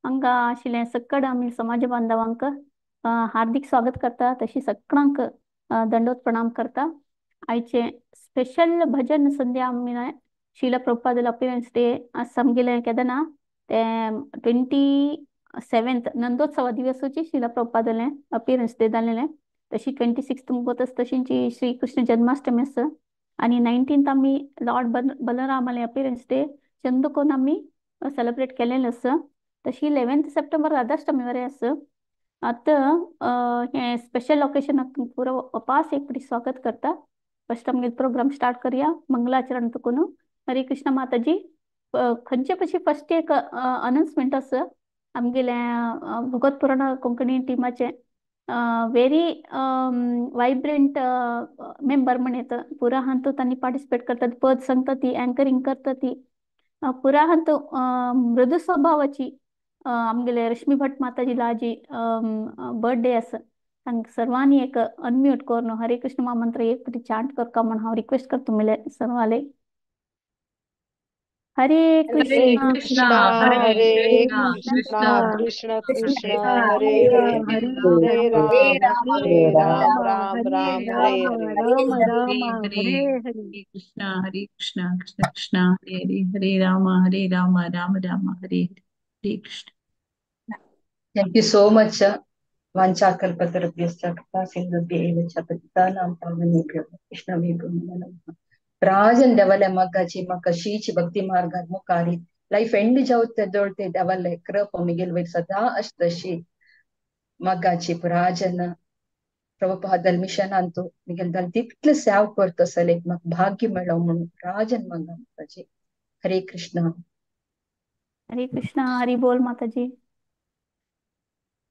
हांगा आशिल्ले सक्कड आमी समाज बांधवांक हार्दिक स्वागत करता. तशी सगळ्यांक दंडवत प्रणाम करता. आयचे स्पेशल भजन संध्या आमी श्रील प्रभुपादल अपियरन्स डे आमगेले केदना ते 27 नंदोत्सव दिवसाची श्रील प्रभुपादले अपियरन्स डे जालेले. तशी 26 मुगोतच तशींची श्री कृष्ण जन्माष्टमी आसा आणि 19 आमी लॉर्ड बलरामाले अपियरन्स डे चंदकोन आमी सेलिब्रेट केलेले आसा. तशी 11 सप्टेंबर राधाष्टमी वरे आसा. आतां हे स्पेशल ऑकेजनाक पुरो अपास एक फावटी स्वागत करता. फर्स्ट आमगे प्रोग्राम स्टार्ट करया मंगलाचरण तुकून. हरे कृष्ण माताजी. खंयचे पशी फर्स्ट एक अनाउन्समेंट आसा आमगेले भगवत पुराण कोंकणी टिमाचे वेरी वायब्रंट मेंबर म्हणत पुरा हांतू तांणी पार्टिसिपेट करतात, पद सांगता ती, अँकरिंग करता ती, पुरा हांतू मृदू स्वभावाची आमगेले रश्मी भट माताजी लाजी बर्थडे आसा. सर्वांनी एक अनम्यूट करून हरे कृष्ण महामंत्र एक फावटी चांट करका म्हण हांव रिक्वेस्ट करता तुमले सर्वाले. हरे हरे कृष्ण कृष्णा हरे हरे कृष्णा कृष्णा कृष्णा कृष्ण कृष्ण कृष्ण हरे हरे हरे हरे हरे राम राम हरे हरे राम राम राम हरे राम हरे राम हरे. राम हरे राम हरे हरे हरे. हरे Krishna Krishna Krishna Hare Hare Hare Ram Ram Ram Hare Hare Hare Krishna. Thank you so much. वाञ्छाकल्पतरुभ्यश्च कृपा सिन्धुभ्य एव च पतितानां पावनेभ्यो वैष्णवेभ्यो नमो नमः. ರಾಜನ್ ದವಲೆ ಮಗ್ಗಚಿ ಮಕ್ಕ ಶೀಚಿ ಭಕ್ತಿ ಮಾರ್ಗ ಮುಖಾರಿ ಲೈಫ್ ಎಂಡ್ ಜೌತೆ ದೊಳ್ತೆ ದವಲೆ ಕೃಪ ಮಿಗಿಲ್ ವೈ ಸದಾ ಅಷ್ಟಶಿ ಮಗ್ಗಾಚಿ ರಾಜನ ಪ್ರಭುಪಾದಲ್ ಮಿಷನ್ ಅಂತು ಮಿಗಿಲ್ ದಲ್ ತಿಟ್ಲ ಸ್ಯಾವ್ ಕೊರ್ತ ಸಲೆ ಮಕ್ ಭಾಗ್ಯ ಮೇಳೋ ಮುಣು ರಾಜನ್ ಮಗ ಮಗ್ಗಾಚಿ. ಹರೇ ಕೃಷ್ಣ. ಹರೇ ಕೃಷ್ಣ. ಹರಿ ಬೋಲ್ ಮಾತಾಜಿ.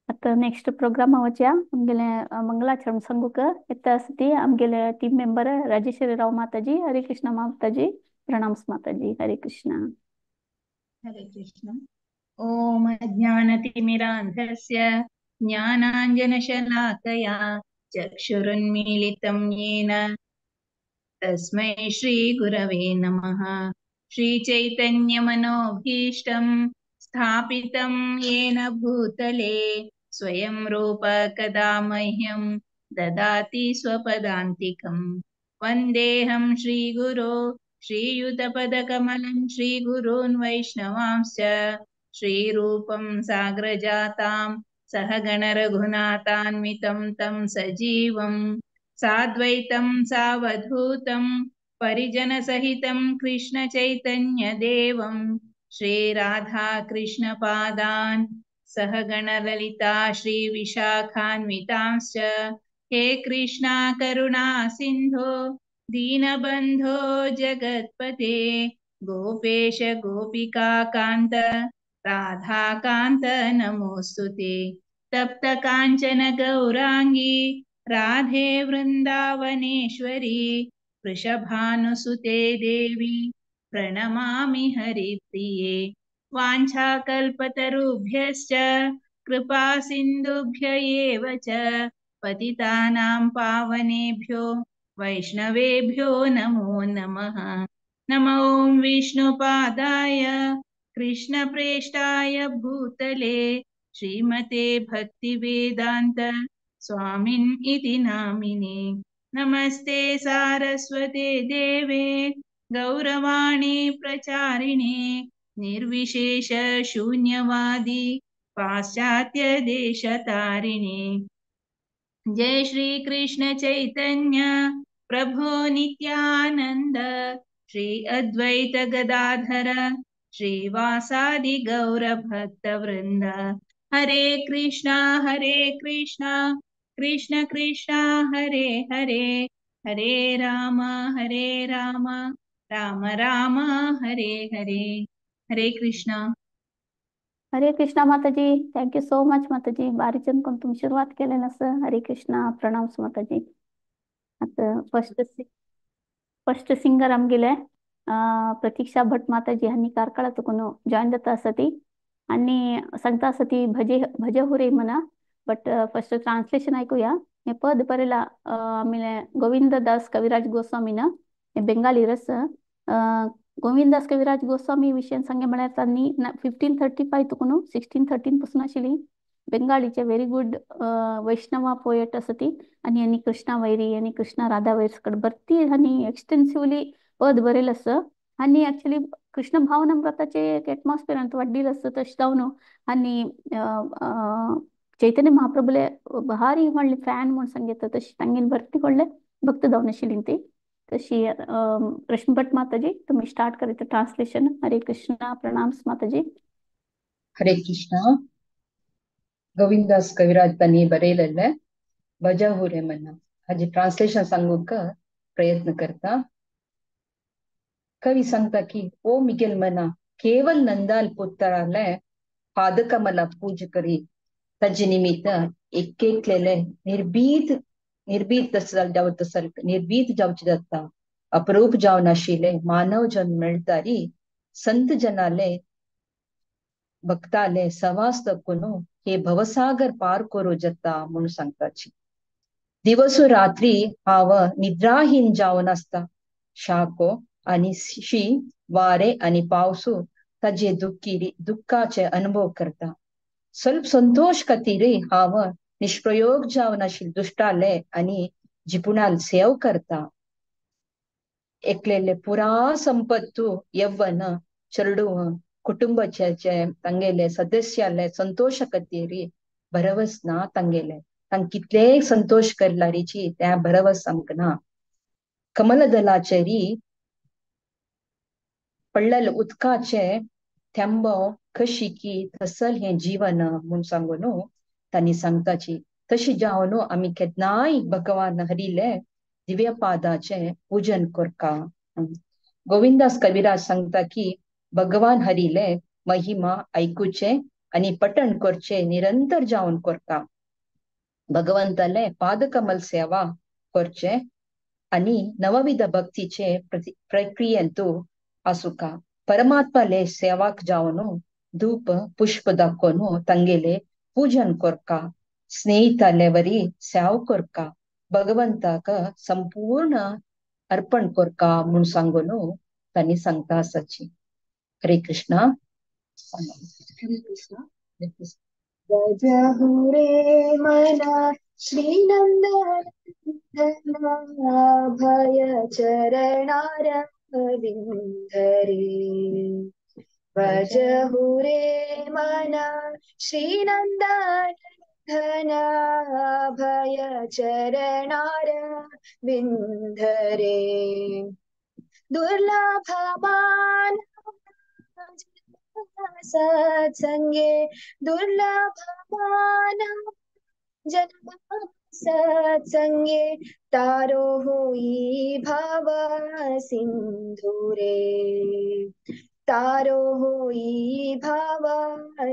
आता नेक्स्ट प्रोग्राम वचया आमगेले मंगलाचरण सांगूक येता आसा आमगेले टीम मेंबर राजेश्वरी राव माताजी. हरे कृष्ण माताजी. प्रणाम माताजी. हरे कृष्ण. हरे कृष्ण. ॐ अज्ञानतिमिरान्धस्य ज्ञानाञ्जनशलाकया चक्षुरुन्मीलितं येन तस्मै श्रीगुरवे नमः. श्रीचैतन्यमनोभीष्टं स्थापितं येन भूतले स्वयं रूप कदा मह्यं ददाति स्वपदान्तिकं. वन्देऽहं श्रीगुरो श्रीयुतपदकमलं श्रीगुरून् वैष्णवांश्च श्रीरूपं साग्रजातां सहगणरघुनाथान्वितं तं सजीवं साद्वैतं सावधूतं परिजनसहितं कृष्णचैतन्यदेवं श्रीराधाकृष्णपादान् सहगणललिता श्रीविशाखान्वितांश्च. हे कृष्णा करुणा सिन्धो दीनबन्धो जगत्पते गोपेश गोपिकाकान्त राधाकान्त नमोऽस्तु ते. तप्त काञ्चन गौराङ्गी राधे वृन्दावनेश्वरी वृषभानुसुते देवी प्रणमामि हरिप्रिये. वाञ्छाकल्पतरुभ्यश्च कृपा सिन्धुभ्य एव च पतितानां पावनेभ्यो वैष्णवेभ्यो नमो नमः. नमो विष्णुपादाय कृष्णप्रेष्ठाय भूतले श्रीमते भक्तिवेदान्त स्वामिन् इति नामिने. नमस्ते सारस्वते देवे गौरवाणी प्रचारिणे निर्विशेष शून्यवादी पाश्चात्य देशतारिणे. जय श्री कृष्ण चैतन्य प्रभो नित्यानंद श्री अद्वैत गदाधर श्रीवासादि गौर भक्त वृंद. हरे कृष्णा कृष्ण कृष्ण हरे हरे हरे राम राम राम हरे हरे. हरे कृष्णा. हरे कृष्णा माताजी. Thank you so much माताजी. बारी चंद कोण तुम सुरवात केले नस. हरे कृष्णा. प्रणाम माताजी. आता फर्स्ट फर्स्ट सिंगर आमगेले प्रतीक्षा भट माताजी हांणी कार्कळा तुकून जॉईन जाता आसा ती आनी सांगता आसा ती भजे भजे हुरे म्हणा. बट फर्स्ट ट्रान्सलेशन ऐकूया. हे पद बरेला आमगेले गोविंद दास कविराज गोस्वामीन हे बेंगाली रस. गोविंदास कविराज गोस्वामी विशयान सांगे म्हळ्यार तांणी 1535 तुकून 1613 पासून आशिल्ली. बेंगाळीचे व्हेरी गुड वैष्णवा पोएट आसा ती. आनी आनी कृष्णा वैरी आनी कृष्णा राधा वैर कडेन भरती आनी एक्सटेन्सिवली पद बरयलें आसा. आनी एक्चुअली कृष्ण भावनामृताचे एक एटमॉस्फियरांत वाडलेलें आसा तशें जावन आनी चैतन्य महाप्रभुले भारी व्हडले फॅन म्हूण सांगता तशी तांगेली भरती व्हडले भक्त जावन आशिल्ली ती. तशी रश्मी भट माताजी तुम्ही स्टार्ट करीत ट्रान्सलेशन. हरे कृष्णा, प्रणाम माताजी. हरे कृष्णा. गोविंदास कविराज तांणी बरयलेलें भजहु रे मना हाजे ट्रान्सलेशन सांगूंक प्रयत्न करता. कवी सांगता की ओ मिगेल मना केवल नंदाल पुत्राले पादकमला पूज करी ताजे निमित्त एक एकलेले निर्भीत निर्भीत जावत निर्भीत जावचे जाता अप्रूप जावन आशिल्ले मानव जन्म मेळटारी संत जनाले भक्ताले सवास तकून हे भवसागर पार करू जाता म्हणून सांगताची. दिवसू रात्री हांव निद्राहीन जावन आसता. शाको आनी शी वारे आनी पावसू ताजे दुःखी दुःखाचे अनुभव करता. स्वल्प संतोष खातीर हांव निष्प्रयोग जावन आशिल्ले दुश्टाले आनी जिपुणाल सेव करता. एकलेले पुरा संपत्तू यव्वन चेडूं कुटुंबाचे तांगेले सदस्याले संतोष खातीर भरवस ना तांगेले तांकां कितलेय संतोष करलारीची त्या भरवस आमकां ना. कमलदलाचेरी पडलेले उदकाचे थेंबो कशी की तसल हें जीवन म्हूण सांगून तांणी सांगताची. तशी जावन आमी केन्नाय भगवान हरिले दिव्य पादाचे पूजन करका. गोविंदास कविराज सांगता की भगवान हरिले महिमा आयकुचे आनी पठण करचे निरंतर जावन करका. भगवंताले पादकमल सेवा करचे आनी नवविध भक्तीचे प्रक्रियेंतू आसुका. परमात्माले सेवाक जावन धूप पुष्प दाखोवन तांगेले पूजन करका. स्नेहिताले वरी सेव करका. भगवंताक संपूर्ण अर्पण करका म्हूण सांगून तांणी सांगता आसाची. हरे कृष्णा. हरे कृष्णा. भजहु रे मना श्रीनंदनंदन भय चरणारविंद रे. भजहु रे मना श्रीनंदनंदन भय चरणारविंद रे. दुर्लभ मानव सत्संगे दुर्लभ मानव जन्म सत्संगे तारो होई भव सिंधु रे. तारो होई भव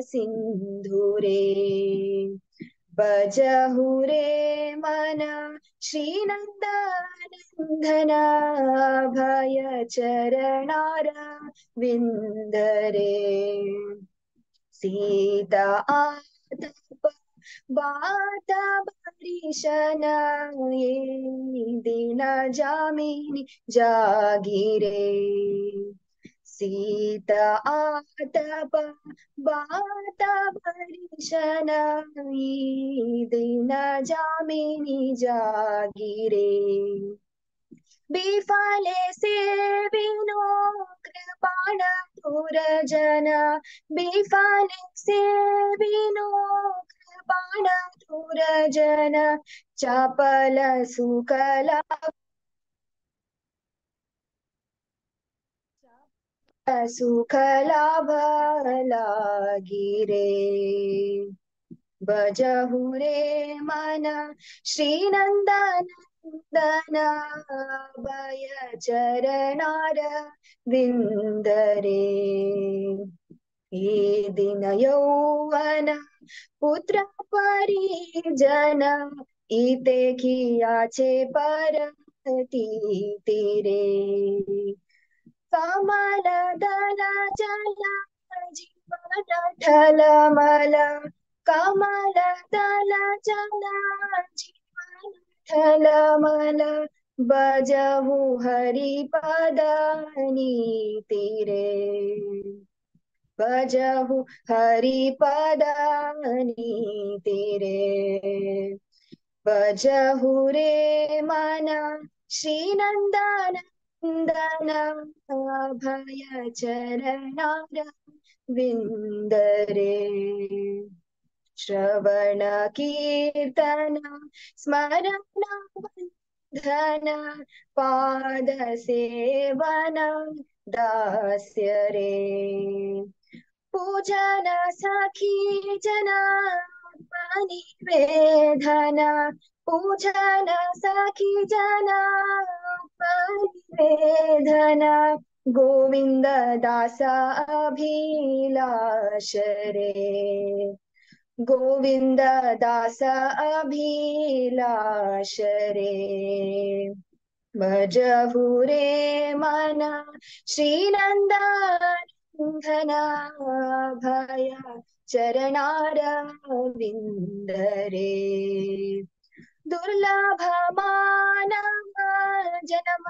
सिंधु रे. भजहु रे मन श्रीनंदनंदन भय चरणारविंद रे. सीता आतप बात बरिशन ये दिन जामिनी जागिरे. सीता आतप बात बरिशन ये दिन जामिनी जागिरे. बिफले सेविनो कृपाण दुर्जन बिफले सेविनो कृपाण दुर्जन चपल सुकला सुख लाभ लागिरे. भजहु रे मन श्रीनंदनंदन भय चरणारविंद रे. हे दिन यौवन पुत्र परिजन इते खियाचे परती रे. कमल दल जल जीवन ठलमल कमल दल जल जीवन ठलमल भजहु हरि पद नीति रे, भजहु हरि पद नीति रे। भजहु रे मन श्रीनंदनंदन अभय चरणार विंद रे। श्रवण कीर्तन स्मरण बंधन पाद सेवन दास्य रे। पूजन सखी जना निवेदन, पूजन सखी जना निवेदन, गोविंद दास अभिलाष रे, गोविंद दास अभिलाष रे। भजहु रे मन श्रीनंदन भय चरणारविंद रे। दुर्लभ मानव जन्म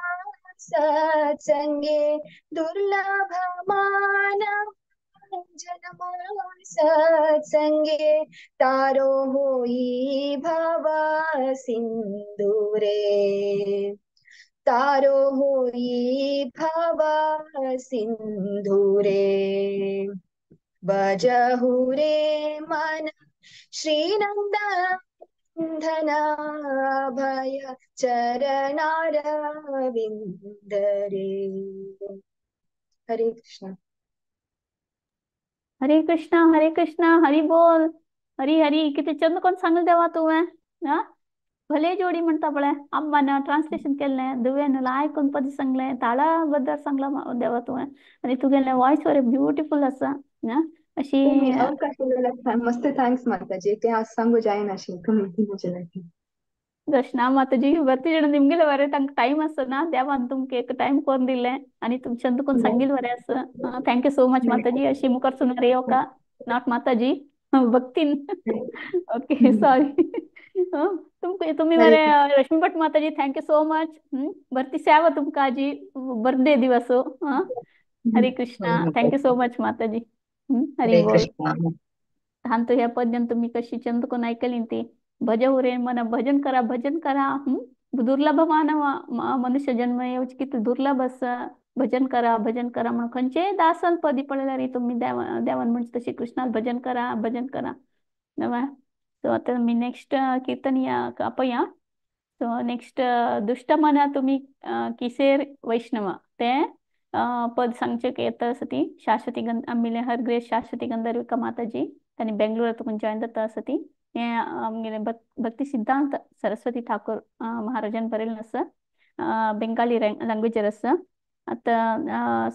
सत्संगे, दुर्लभ मानव जन्म सत्संगे, तारो होई भव सिंधु रे, तारो होई भव सिंधु रे। भजहु रे मन श्रीनंदन भय चरणारविंद रे। हरे कृष्णा। हरे कृष्णा हरे कृष्णा, हरी बोल, हरी हरी। किती चंद कोण सांगले देवा तुवें हा, भले जोडी म्हणता पळय अम्मान ट्रान्सलेशन केल्लें, दुवेन आयकून पद सांगलें, ताळा बद्दल सांगला देवा तुवें, आनी तुगेलें वॉयस बरें ब्युटिफूल आसा हा. अशी तुम्ही अवकाश दिला मस्त, thanks माताजी. ते आज सांगू जायनाशी तुम्ही दिवचे लागी. दर्शना माताजी बरती जण निमगेले बरें तांकां टायम आसना, देवान तुमकां एक टायम करून दिलें आनी तुमच्यान तुका सांगील बरें आसा. Thank you so much माताजी. अशी मुखार सुनार येवका not माताजी भक्तीन. Okay sorry. तुमकां तुमी बरें रश्मी भट माताजी thank you so much. बरती सेवा तुमकां आजी बर्थडे दिवस. Hare Krishna, thank you so much माताजी. हरी हरे बोल. कृष्णा. हांतो ह्या पद्यान तुमी कशी चंद कोण ऐकली ती भजहु रे मन, भजन करा भजन करा. दुर्लभ मानव मनुष्य जन्म येवचे कितले दुर्लभ आसा. भजन करा भजन करा म्हणून खंयचेय दासान पदी पळयल्यार रे तुमी देवान म्हणचे तशी कृष्णाक भजन करा भजन करा. सो आतां आमी नेक्स्ट किर्तन या आपया. सो नेक्स्ट दुश्ट मना तुमी किसेर वैष्णव तें पद सांगचें येता आसा ती शाश्वती गंध आमगेले हर ग्रेस शाश्वती गंधर्विका माताजी तांणी बेंगलोरात तुमकां जॉयन जाता आसा ती. हें आमगेले भक्ती सिद्धांत सरस्वती ठाकूर महाराजान बरयल्लें आसा, बेंगाली लँग्वेजीर आसा. आतां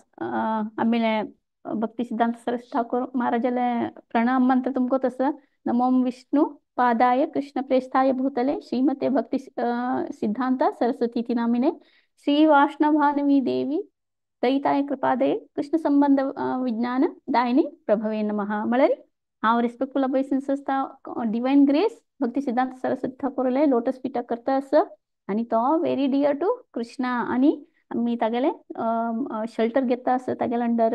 आमगेले भक्ती सिद्धांत सरस्वती ठाकूर महाराजाले प्रणाम मंत्र तुमकां आसा. नमो विष्णु पादाय कृष्ण प्रेष्ठाय भूतले श्रीमते भक्ति सिद्धांत सरस्वती इति नामिने श्री वाष्णभानवी देवी दयिताय कृपादये कृष्ण संबंध विज्ञान दायिनी प्रभवे नमः. म्हळ्यार हांव रिस्पेक्टफुल अबेसन्स डिवायन ग्रेस भक्ती सिद्धांत सरस्वती ठाकूरले लोटस पीठा करता आसा आनी तो व्हेरी डियर टू कृष्णा आनी आमी तागेले शेल्टर घेता आसा तागेले अंडर.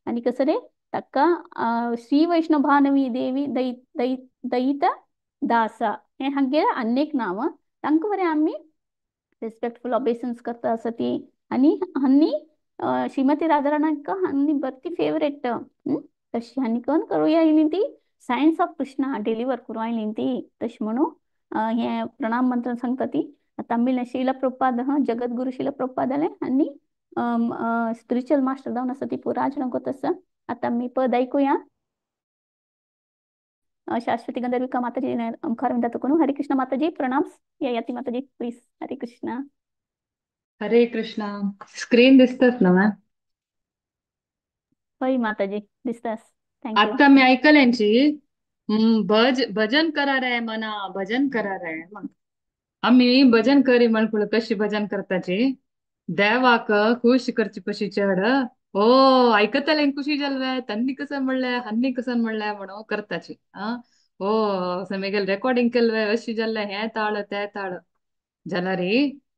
आनी कसं रे ताका श्री वैष्णव भानवी देवी दयि दयि दयित दासा हें हांगेलें आन्येक नांव. तांकां बरें आमी रिस्पेक्टफुल अबेसन्स करता आसा ती. आनी हांनी श्रीमती राधाराणाक हांनी बरी फेवरेट तशी हांनी कोण करूया येयली ती सायन्स ऑफ कृष्णा डिलिव्हर करूं आयली ती तशें म्हणून हें प्रणाम मंत्र सांगता ती. आतां आमी शिला प्रभुपाद जगद्गुरू शिला प्रभुपादालें आनी स्पिरिच्युअल मास्टर जावन आसा ती पुरा जाणांक आसा. आतां आमी पद ऐकूया. शाश्वती गंधर्विका माताजी मुखार म्हणटा तुका. हरे कृष्ण माताजी प्रणाम. याती माताजी please. Hare Krishna. Hare Krishna. Screen दिसतात ना मॅम? हय माताजी दिसतास. Thank you. आता मी ऐकल्यांची भजन करा रे मना, भजन करा रे. मग आम्ही भजन करी म्हण कशी भजन करताची देवाक खुश करची पशी चड. हो ऐकतले खुशी जाल्ले तन्नी कसं म्हणले हन्नी कसं म्हणले म्हणून करताची. हा हो मेगेल रेकॉर्डिंग केल्ले अशी जाल्ले हे ताळ ते ताळ जाल्यार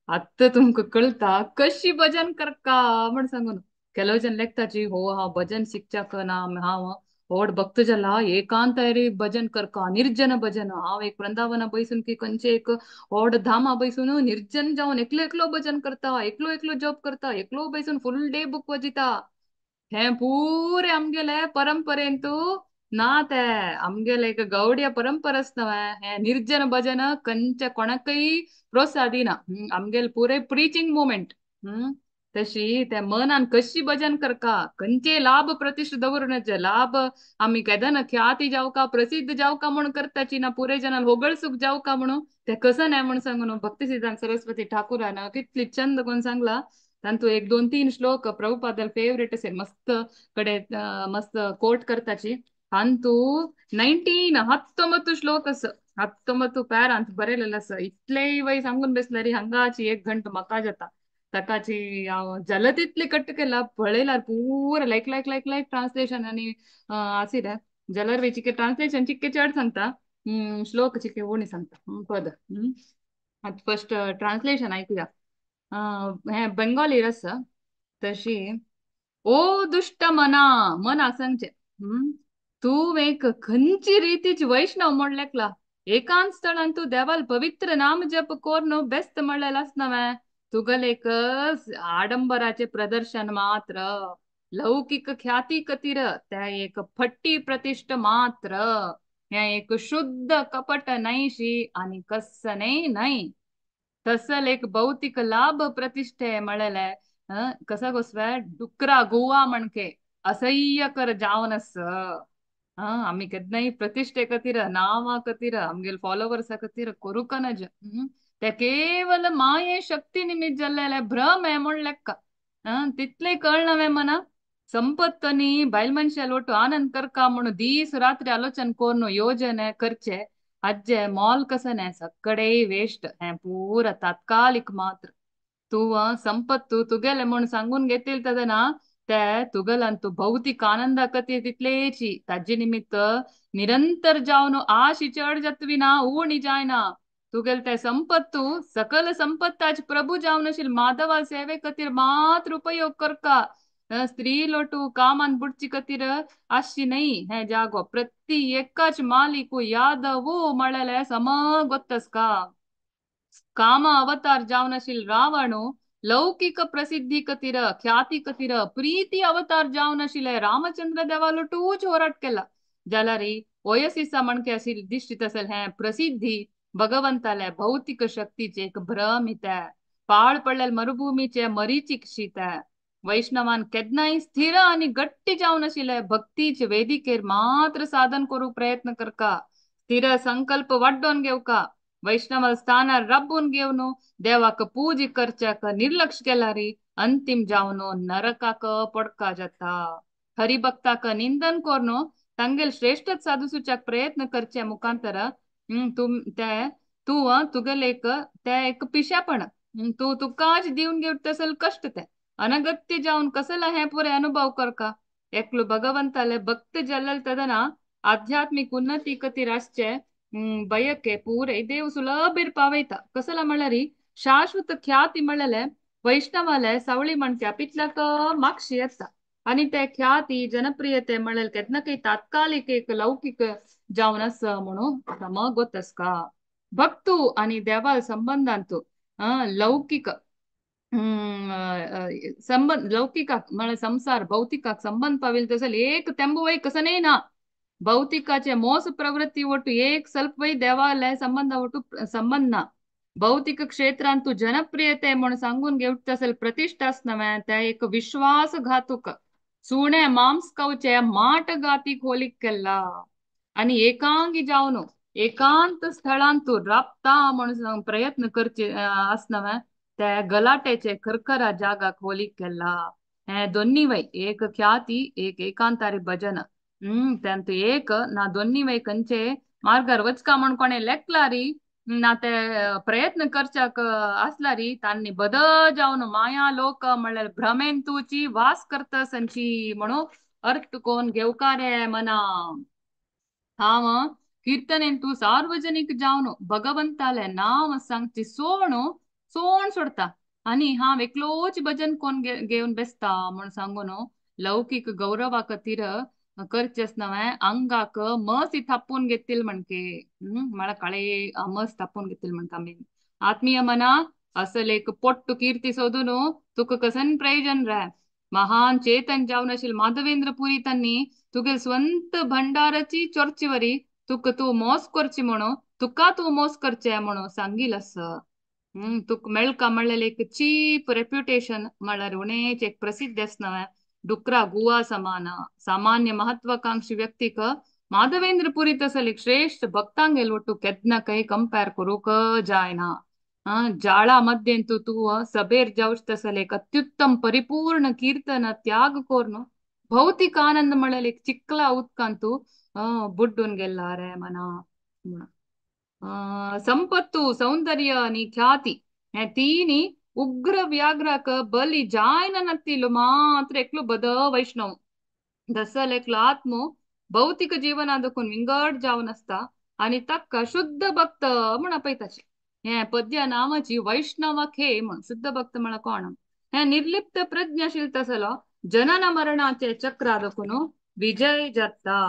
आत्तां तुमकां कळटा कशी भजन करका म्हण सांगून. ಕೆಲವು ಜನ ಲೆಕ್ತಾಚಿ ಹೋ हांव भजन शिकच्याक ना, हांव व्हड भक्त जाला, एकांत भजन करका, निर्जन भजन. हांव एक वृंदावना बैसून की खंयचे एक व्हड धामा बैसून निर्जन जावन एकलो एकलो भजन करता, एकलो एकलो जप करता, एकलो बैसून फुल डे बुक वाजिता. हें पुरे आमगेले परंपरेन तूं ना ते आमगेले एक गौडिया परंपराच नव्हे हें निर्जन भजन खंयच्या कोणाकय प्रोत्साह दिना. आमगेले पुरे प्रिचिंग मुवमेंट. तशी त्या मनान कशी भजन करका, खंयचे लाभ प्रतिष्ठा दवरूनच लाभ आमी केदना ख्याती जावका प्रसिद्ध जावका म्हणून करताची ना, पुरे जनान होगळसूक जावका म्हणून ते कसं नाही म्हणून सांगून भक्ती सिद्धांत सरस्वती ठाकूरान कितली चंद कोण सांगला. तांतू 1 2 3 श्लोक प्रभुपादाल फेवरेट असेल, मस्त कडे मस्त कोट करताची. अंतू 19 19 श्लोक अस 19 पॅर अंत बरयलेलं आसा. इतलेय वय सांगून बसल्यार हांगाची 1 घंटो म्हाका जाता. ताकाची हांव जालें तितलें कट्ट केला पळयल्यार पुरा like like like like translation आनी आसिल्लें जाल्यार वे चिके ट्रान्सलेशन चिक्के चड सांगता, श्लोक चिके उणी सांगता पद. आतां फर्स्ट ट्रान्सलेशन आयकुया. हें बेंगोली आसा. तशी ओ दुश्ट मना, मना सांगचें तूं एक खंयची रितीची वैष्णव म्हण लेखला, एकांत स्थळान तूं देवाल पवित्र नाम जप कोर्न बेस्त म्हणलें आसना वे, तुगलेक आडंबराचे प्रदर्शन मात्र, लौकिक ख्याती कतीर त्या एक फट्टी प्रतिष्ठ मात्र, हें एक शुद्ध कपट न्हयशी आनी कसनेय न्हय. तसल एक भौतिक लाभ प्रतिष्ठे म्हळेलें कसा गोसवे डुकरा गोवा म्हणके असह्य कर जावनस. आमी केन्नाय प्रतिष्ठे खातीर नांवा खातीर आमगेले फॉलोवर्सा खातीर करूंक नज. ते केवल माये शक्ती निमित्त जाल्लें भ्रम हें म्हण लेखा. तितलें कळना वे मना संपत्त न्ही बायल मनशाल ಒಟ್ಟು आनंद करका म्हणून दीस रात्री आलोचन करून योजने करचे आज्जे मोल कसने सगळे वेस्ट हें पुरा तात्कालिक मात्र. तूं संपत्तू तुगेले म्हूण सांगून घेतील तेन्ना ते तुगेल्यान तूं भौतीक आनंदा खातीर तितलेची ताजे निमित्त निरंतर जावन आशी चड जातवी ना उणी जायना. तुगेले ते संपत्तू सकल संपत्ताच प्रभू जावन आशिल्ले माधवा सेवे खातीर मात्र उपयोग करका. स्त्री लोटू कामान बुडची खातीर आसची न्हय हें जागो प्रति एकाच मालिकू यादवू म्हळेलें सम गोत्तसका. काम अवतार जावन आशिल्ले रावणू लौकिक प्रसिद्धी खातीर ख्याती खातीर प्रीती अवतार जावन आशिल्ले रामचंद्र देवालोटूच होराट केला. जाल्यार वयसिसा म्हणके आशिल्ली दिश्टीत आसल हें प्रसिद्धी भगवंताले भौतिक शक्तीचे एक भ्रम पाळ पडलेले मरुभूमीचे मरीचिक शीत. वैष्णवान केन्नाय स्थिर आनी गट्टी जावन आशिल्ले भक्तीचे वेदिकेर मात्र साधन करूंक प्रयत्न करका. स्थिर संकल्प वाड्डोवन घेवका. वैष्णव स्थानार रब्बून घेवन देवाक पूज करच्याक निर्लक्ष केल्यार अंतिम जावन नरकाक पडका जाता. हरिभक्ताक निंदन करून तांगेल श्रेष्ठ साधुसूच्याक प्रयत्न करचे मुखांतर ते तूं तुगेले एक ते एक पिशेपण तूं तुकाच दिवन घेवता तसल कश्ट ते अनगत्य जावन कसला हें पुरे अनुभव करका. एकलो भगवंताले भक्त जाल्ले तेन्ना आध्यात्मिक उन्नती खातीर आसचे बयके पुरे देव सुलभीर पावयता. कसला म्हळ्यार शाश्वत ख्याती म्हळ्यार वैष्णवाले सावळी म्हणक्या पितल्याक मागशी येता आनी ते ख्याती जनप्रियते म्हळ्यार केन्ना काही तात्कालिक एक लौकिक जावन आसा म्हणून सम गोतसका. भक्तू आनी देवा संबंदांतू लौकिक संबंध लौकिकाक म्हळ्यार संसार भौतिकाक संबंध पाविल्ले तसो एक तेंबो वय कसनय ना. भौतिकाचे मोस प्रवृत्ती ಒಟ್ಟು एक ಸ್ವಲ್ಪ वय देवाले संबंध ಒಟ್ಟು संबंध ना. भौतिक क्षेत्रांत तूं जनप्रियते म्हूण सांगून घेवता तसल प्रतिष्ठा आसना ते एक विश्वासघातुक सुणे मांस खावचे माट गाती खोलीक केल्ला आनी एकांगी जावन एकांत स्थळांत राबता म्हणून प्रयत्न करचे आसना ते गलाटेचे खरखरा जागा खोलीक केल्ला. हे दोन्ही वय एक ख्याती एक एकांतारी भजन. त्यांत एक ना दोन्ही वय खंयचे मार्गार वचका म्हण कोणे लेखलारी ना ते प्रयत्न करच्याक आसलारी तांणी बद जावन माया लोक म्हणल्यार भ्रमेंतूची वास करता संची म्हणून अर्थ कोण घेवका रे मना. हांव कीर्तनेंतू सार्वजनिक जावन भगवंताले नांव सांगची सोणू सोण सोडता आनी हांव एकलोच भजन कोण घेवन बेसता म्हण सांगून लौकिक गौरवा खातीर करचेच नव्हे अंगाक मस थापून घेतील म्हणके मला काळे मस थापून घेतील म्हणका मी आत्मीय मना असल एक पोट्टू कीर्ती सोदून तुका कसन प्रयोजन रे महान चेतन जावन अशील माधवेंद्र पुरी त्यांनी तुगे स्वंत भंडाराची चोरचीवरी तुका तूं मोस करची म्हणून तुका तूं मोस करचे म्हणून सांगील अस तुक मेळका म्हणलेले एक चीप रेप्युटेशन म्हळ्यार उणेच एक प्रसिद्ध आस नव्हे डुकरा गुवा समान सामान्य महत्वाकांक्षी व्यक्तीक माधवेंद्र पुरी तसले एक श्रेष्ठ भक्तांगेल ಒಟ್ಟು ಕೆದ್ನ ಕೈ ಕಂಪೇರ್ करूक जायना जाळा मध्येंतु तूं सबेर जावच तसले एक अत्युत्तम परिपूर्ण कीರ್ತन त्याग कोर्नु भौतिक आनंद म्हळ्यार एक चिकला उदकांतु बुड्डून गेल्ला रे मना संपत्तु सौंदर्य आणि ख्याती हे तीनी उग्र व्याघ्राक बली जायना नत्तिलो मात्र एकलो बद वैष्णव दसल एकलो आत्मो भौतिक जीवनादकून विंगड जावन आसता आनी ताका शुद्ध भक्त म्हण आपयताचे हे पद्य नामाची वैष्णव खे म्हण शुद्ध भक्त म्हळ्यार कोण हे निर्लिप्त प्रज्ञाशील तसलो जनन मरणाचे चक्रादकून विजय जाता.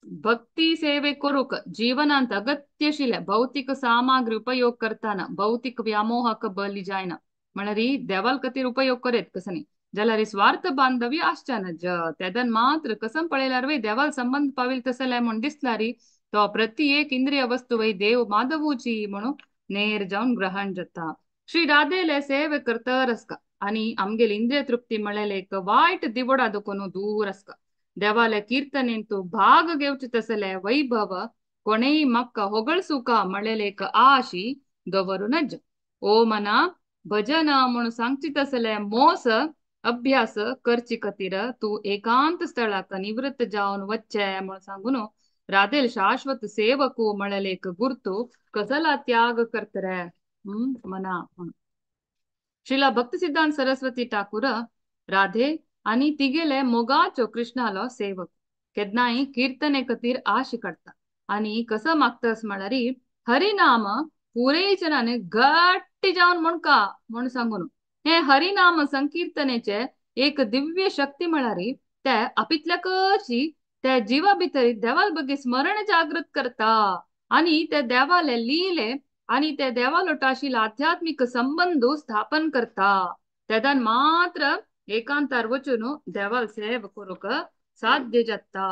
भक्ती सेवे करूक जीवनांत अगत्यशील भौतिक सामग्री उपयोग करताना भौतिक व्यामोहाक बली जायना म्हळ्यार देवाल खातीर उपयोग करेत कसं न्ही जाल्यार स्वार्थ बांधवी आसच्या ज तेदन मात्र कसम पळयल्यार वय देवाल संबंध पाविल तसले म्हूण दिसलारी तो प्रति एक इंद्रिय वस्तू वय देव माधवूची म्हणून नेर जावन ग्रहण जाता. श्री राधेले सेवे करतर आसका आनी आमगेल इंद्रिय तृप्ती म्हळ्यार एक वायट दिवडा दुखून दूर आसका. देवाले कीರ್ತनेंतु भाग घेवचे तसले वैभव कोणेय म्हाका होगळसुका म्हळ्यार एक आशी दवरू नज. ओ मना भजन म्हणून सांगची तसले मोस अभ्यास करची खातीर तूं एकांत स्थळाक निवृत्त जावन वच्चे म्हूण सांगून राधेल शाश्वत सेवकू म्हळ्यार एक गुर्तू कसला त्याग करतरे मना. श्रीला भक्ती सिद्धांत सरस्वती ठाकूर राधे आनी तिगेले मोगाचो कृष्णालो सेवक केन्नाय कीर्तने खातीर आश काडटा आनी कसो मागतास म्हळ्यार हरिनाम पुरेचनाने घट्ट जावन म्हणका म्हूण सांगून हे हरिनाम संकीर्तनेचे एक दिव्य शक्ती म्हळ्यार ते आपितल्याकची त्या जीवा भितर देवाल बगे स्मरण जागृत करता आनी ते देवाले लिले आनी ते देवालोट आशिल्लो आध्यात्मिक संबंध स्थापन करता. तेदान मात्र एकांतार वचून देवाल सेव करूंक साध्य जाता.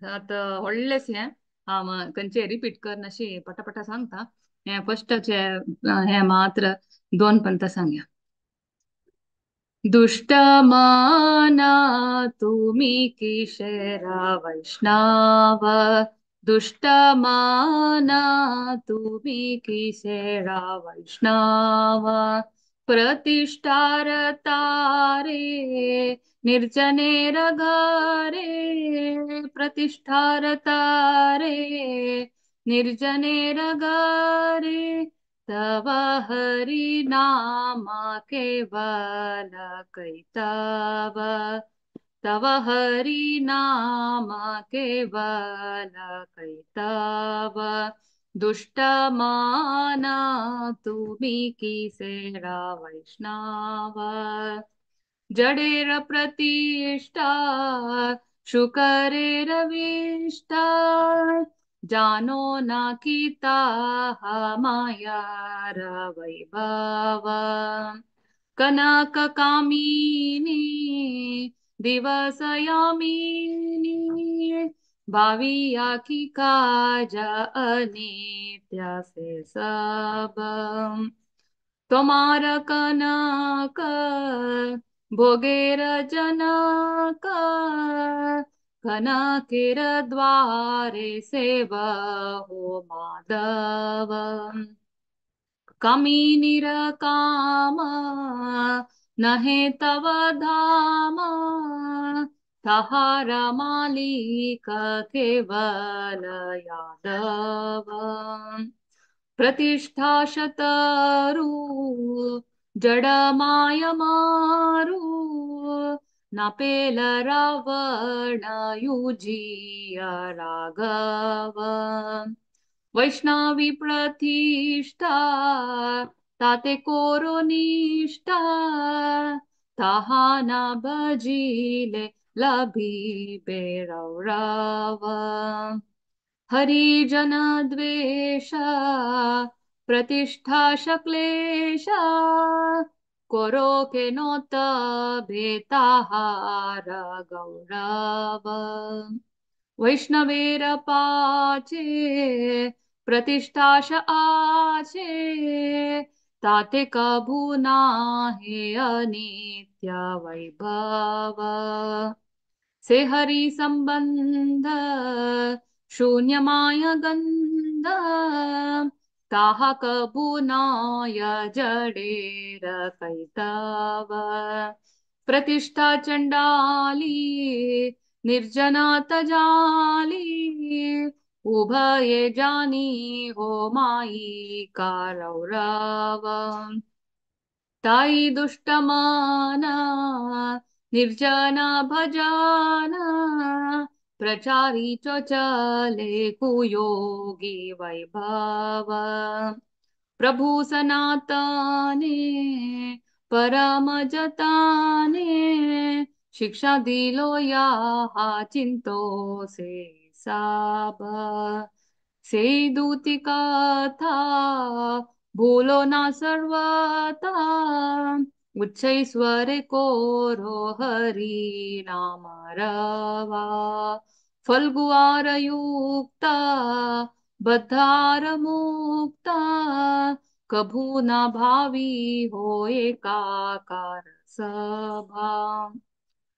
आतां व्हडलेंशें हें हांव खंयचें रिपीट करनाशी पटापटा सांगता. हें फस्टाचें हें मात्र दोन पंता सांगया. दुष्ट माना तुमी किशेरा वैष्णव दुष्ट माना तुमी किशेरा वैष्णव प्रतिष्ठार तारे निर्जनेर घरे प्रतिष्ठार तारे निर्जनेर घरे तव हरि नाम केवल कैतव तव हरि नाम केवल कैतव दुष्ट माना तुमी किसेरा वैष्णव जडेर प्रतिष्ठा शुकरेर विष्ठा जानो ना किता मायार वैभव कनक कामिनी दिवसयामिनी भाविया की काज अनित्य से सब तुम्हार कनक भोगेर जनक कनकेर द्वारे सेवा हो माधव कामिनीर काम नहे तव धाम तहार मालिक केवल यादव प्रतिष्ठा शतरू जड माय मारू नापेल रावण युजिय राघव वैष्णवी प्रतिष्ठा ताते कोरो निष्ठा ताहा ना भजिले लभिबे रौरव। हरिजन द्वेष प्रतिष्ठा शक्लेश कोरो के नोत भेताहार गौरव। वैष्णवेर पाचे प्रतिष्ठाश आचे ताते कभू नाहे अनित्य वैभव। से हरि संबंध शून्य माया गंध ताहा कभू नाय जडेर कैतव। प्रतिष्ठा चंडाली निर्जना तजाली उभये जानी हो माई कारौरव। ताई दुष्टमाना निर्जना भजाना प्रचारी चले कुयोगी वैभव। प्रभु सनातने परम जताने शिक्षा दिलो या चिंतो से साब। से दूती कथा भूलो ना सर्वता उच्चैस्वर कोरो हरि नाम रवा। फल्गुआर युक्ता बद्धार मुक्ता कभू ना भावी हो एकाकार सभा।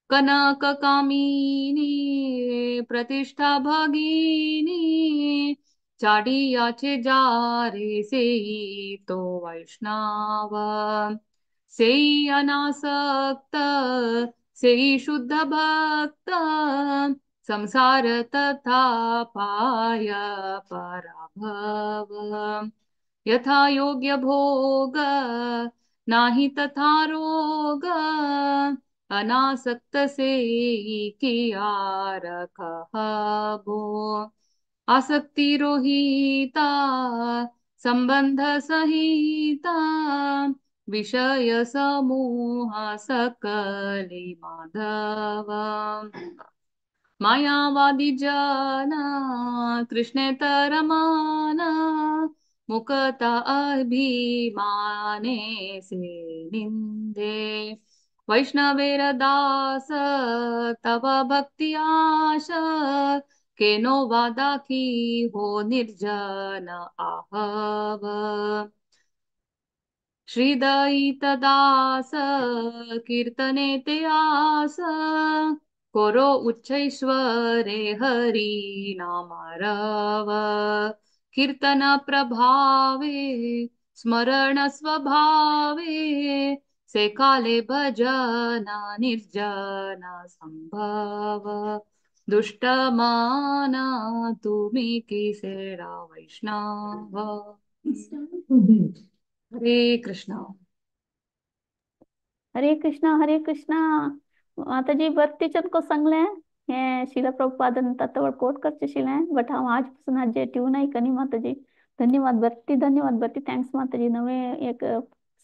कनक कामिनी प्रतिष्ठा भगिनी चाडियाचे जारे सेई तो वैष्णव। सेई अनासक्त सेई शुद्ध भक्त संसार तथा पाय पराभव। यथा योग्य भोग नाही तथा रोग अनासक्त से किया रखबो। आसक्ति रोहिता संबंध सहिता विषय समूह सकली माधव। मायावादी जना कृष्णेतर माना मुकता अभिमाने से निंदे। वैष्णवेर दास तव भक्ति आश केनो वादा की हो निर्जन आहव। श्रीदयित दास कीर्तने ते आस कोरो उच्चैश्वरे हरि नाम रव। कीर्तन प्रभावे स्मरण स्वभावे से काले भजन निर्जन संभव। दुष्ट माना तुम्ही किसेरा वैष्णव। हरे कृष्णा हरे कृष्णा हरे कृष्णा। माताजी भरतीचन को सांगलें हें शिला प्रभुपादन तत्व कोट करचें आशिल्लें बट हांव आज पसून हाजे ट्यून आयकनी माताजी। धन्यवाद भरती, धन्यवाद भरती, thanks माताजी नवे एक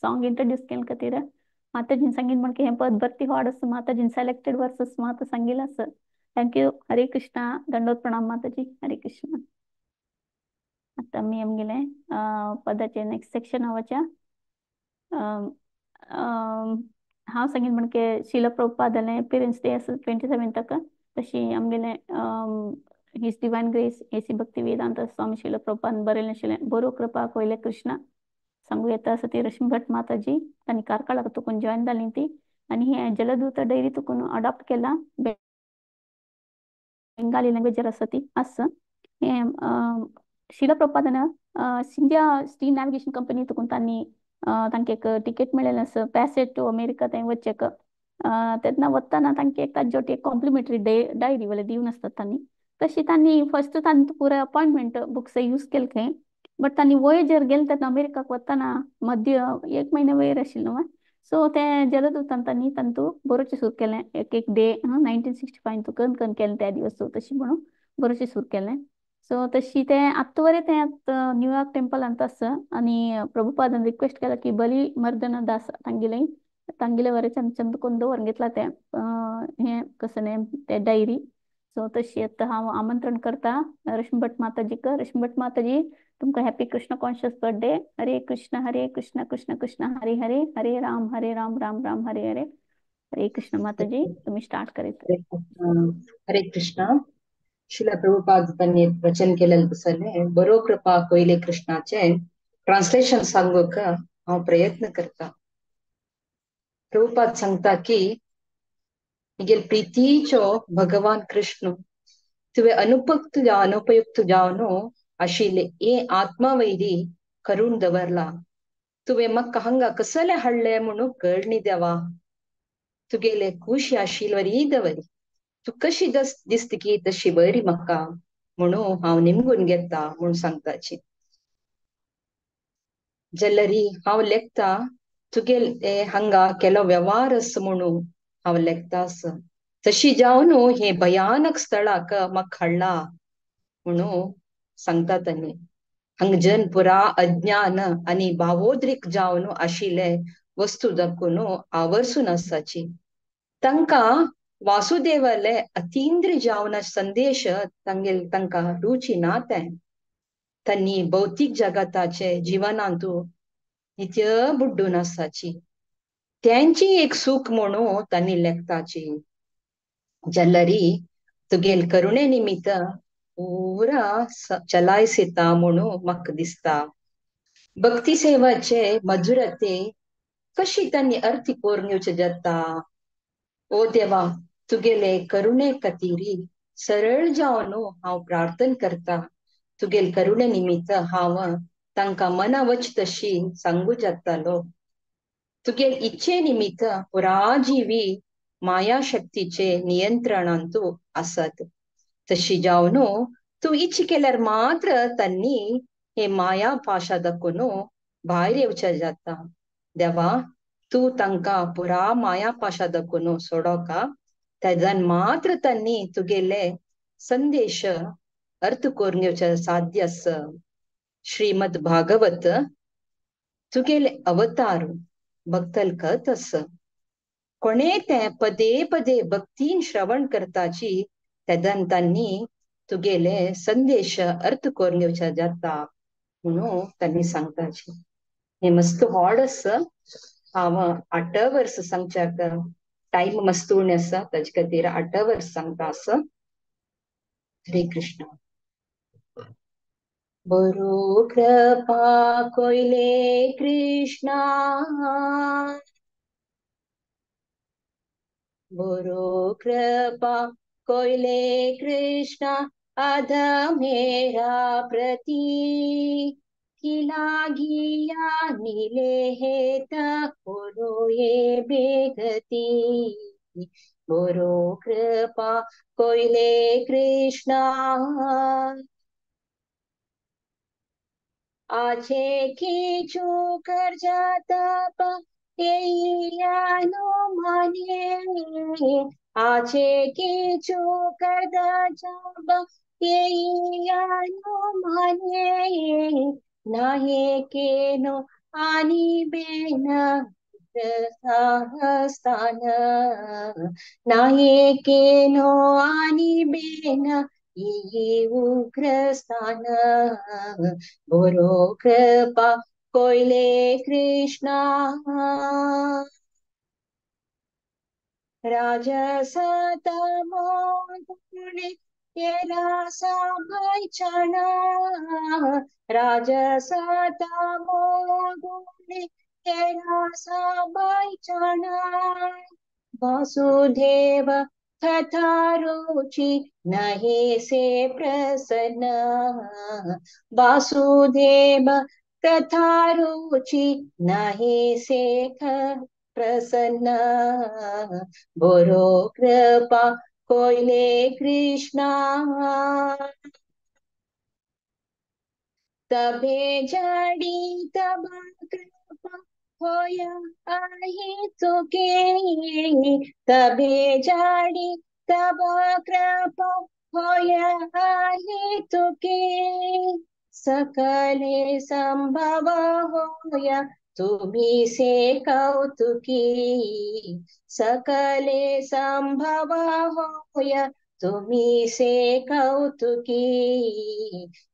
सॉन्ग इंट्रोड्यूस केले खातीर। माताजीन सांगीन म्हण की हें पद भरती हॉड आसा माताजीन सिलेक्टेड वर्सस माता सांगिल्लें आसा। Thank you. हरे कृष्णा, दंडोत प्रणाम माताजी। हरे कृष्णा। आतां आमी आमगेलें पदाचें नेक्स्ट सेक्शन वच्या। हांव सांगीन म्हण की शिला प्रभुपादालें अपियरन्स डे आसा 27 तशी आमगेलें his divine grace A C Bhakti Vedanta Swami Srila Prabhupada बरयलें आशिल्लें बरो कृपा कोयले कृष्णा सांगू येता आसा ती रश्मी भट माताजी तांणी कार्कळाक तुकून जॉयन जाली ती आनी हें जलदूत डायरी तुकून अडॉप्ट केला बेंगाली लँग्वेजर आसा ती आसा। हें शिला प्रभुपादान सिंधिया स्टीम नॅविगेशन कंपनी तुकून तांणी तांकां एक टिकेट मेळ्ळेलें आसा पॅसेज टू अमेरिका थंय वचचेक। तेन्ना वतना तांकां एक ताज्यो एक कॉम्प्लिमेंटरी डायरी वाले दिवन आसतात तांणी तशी तांणी फर्स्ट तांणी पुराय अपॉयंटमेंट बुक्स यूज केले खंय बट तांणी वोयेजर गेले तेन्ना अमेरिकाक वतना मध्य एक म्हयने वयर आशिल्लो न्हू सो तें जलदूतान तांणी तांतू बरोवचें सुरू केलें एक एक डे 1965 कन कन केलें त्या दिवस तशी म्हणून बरोवचें सुरू केलें। सो तशी तें आत्तां वरें तें आतां न्यूयॉर्क टेम्पलांत आसा आनी प्रभुपादान रिक्वेस्ट केला की बली मर्दन दास तांगेले तांगेले वरें चंद चंद कोन्न दवरून घेतला तें हें कसं न्ही तें डायरी. सो तशी आतां हांव आमंत्रण करता रश्मी भट माताजीक. रश्मी भट माताजी तुमकां happy Krishna conscious birthday. Hare Krishna Hare Krishna Krishna Krishna Hare Hare, Hare Ram Hare Ram Ram Ram Hare Hare. Hare Krishna Mataji, तुम्ही स्टार्ट करीत. हरे कृष्ण हरे कृष्ण. शिला प्रभुपाद त्यांनी वचन केलेलं दिसले बरो कृपा कोयले कृष्णाचे ट्रान्सलेशन सांगूक हांव प्रयत्न करता. प्रभुपाद सांगता की मिगेल प्रीतीचो भगवान कृष्ण तुवें अनुपयुक्त अनुपयुक्त जावन आशिल्ले हे आत्मावैरी करून दवरला. तुवें म्हाका हांगा कसले हाडले म्हणून कळणी देवा. तुगेले खुशी आशिल्ली दवरी तूं कशी दिसता की तशी बरी म्हाका म्हणून हांव निमगून घेता म्हूण सांगताची. जल्लरी हांव लेखता तुगेले हांगा केलो वेव्हार आसा म्हणून हांव लेखता आसा. तशी जावन हे भयानक स्थळाक म्हाका हाडला म्हणून सांगता तांणी. हांगा जन पुरा अज्ञान आनी भावोद्रीक जावन आशिल्ले वस्तू दाखोवन आवर्सून आसाची. तांकां वासुदेवाले अतींद्र जावन संदेश तांगेल तांकां रुची ना तें. तांणी भौतीक जगताचे जिवनांतू नित्य बुड्डून आसाची. त्यांची एक सुख म्हणून तांणी लेखताची. जल्लरी तुगेल करुणे निमित्त पुरा चलायसेता म्हणून म्हाका दिसता. भक्ती सेवाचे मधुरते कशी तांणी अर्थी करून घेवचें जाता. ओ देवा तुगेले करुणे खातीर सरळ जावन हांव प्रार्थन करता. तुगेल करुणे निमित्त हांव तांकां मना वच तशी सांगू जातालो. तुगेल इच्छे निमित्त पुरा जिवी माया शक्तीचे नियंत्रणांतू आसत. तशी जावन तूं इच्छा केल्यार मात्र तांणी हे माया पाशा दाखोवन भायर येवचें जाता. देवा तूं तांकां पुरा माया पाशा दाखोवन सोडोका तेजान मात्र तांणी तुगेले संदेश अर्थ करून घेवचें साध्य आसा. श्रीमद भागवत तुगेले अवतार भक्तल कथ आसा. कोणे तें पदे पदे भक्तीन श्रवण करताची तेदान तांणी तुगेले संदेश अर्थ करून घेवचें जाता म्हणून तांणी सांगताची. हे मस्त व्हड आसा. हांव 8 वर्स सांगच्याक टायम मस्त उणें आसा ताजे खातीर 8 वर्स सांगता आसा. हरे कृष्ण. बरो कृपा कोयले कृष्णा बरो कृपा कोयले कृष्णा अधमेरा प्रती की लागिया नीले हेत कोरो ये बेगती. बरो कृपा कोयले कृष्णा आछे खींचू कर जाता माने आछे खींचू कर जाबा माने नाहे केनो आनी बेन स्थान नाहे केनो आनी बेन ये उग्र स्थान. बोरो कृपा कोयले कृष्णा राजसतमो गुणे रासाभयचना राजसतमो गुणे रासाभयचना वासुदेव कथा रुचि नहीं से प्रसन्न वासुदेव कथा रुचि नहीं से प्रसन्न. बोरो कृपा कोयले कृष्णा तबे जड़ी तब कृपा होया आहे तुके तबे जड़ी तब कृपा होया आहे कौतुकी, सकले संभव होया तुम्ही से कौतुकी, सकले संभव होया तुम्ही से कौतुकी,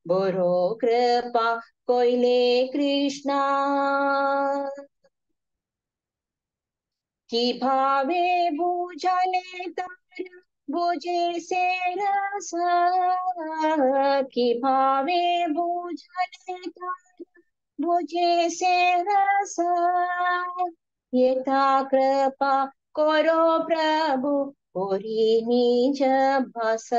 बोरो कृपा कोयले कृष्णा। की भावे बुझले तार बुझे से रस, की भावे बुझले तार बुझे से रस, येता कृपा करो प्रभु कोरी निज भास,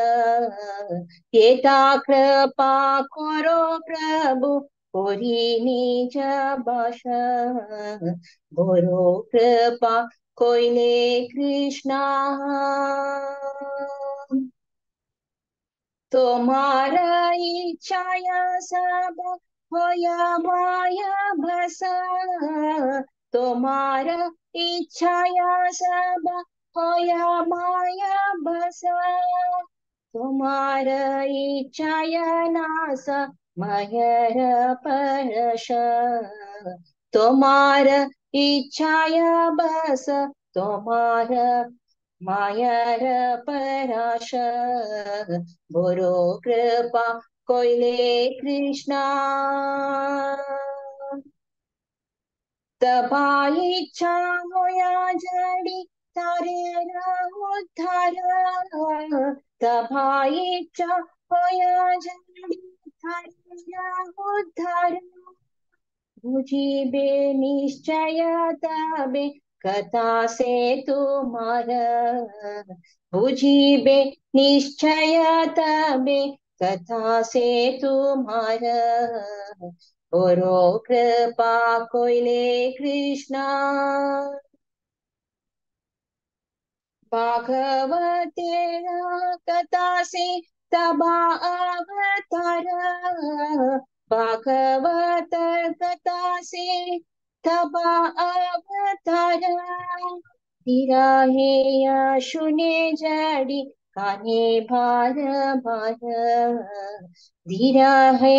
येता कृपा करो प्रभु कोरी निज भाष, बोरो कृपा कोयले कृष्णा। तुम्हारा इच्छाया सब होया माया भस, तुम्हारा इच्छाया सब होया माया भस, तुम्हारा इच्छाया नास मयर परश, तुम्हारा इच्छाया बस तुम्हारा मायर पराश, बोरो कृपा कोयले कृष्णा। तबा इच्छा होया जड़ी तारे उद्धार, तबा इच्छा होया जड़ी तारे उद्धार, बुझिबे निश्चय तबे कथा से तुम्हार, बुझिबे निश्चय तबे कथा से तुम्हार, बोरो कृपा कोयले कृष्णा। भागवते कथा से तबा अवतार, भागवत कथा से तबा अवतार, धीरा हे शुने जड़ी काने भार भार, धीरा है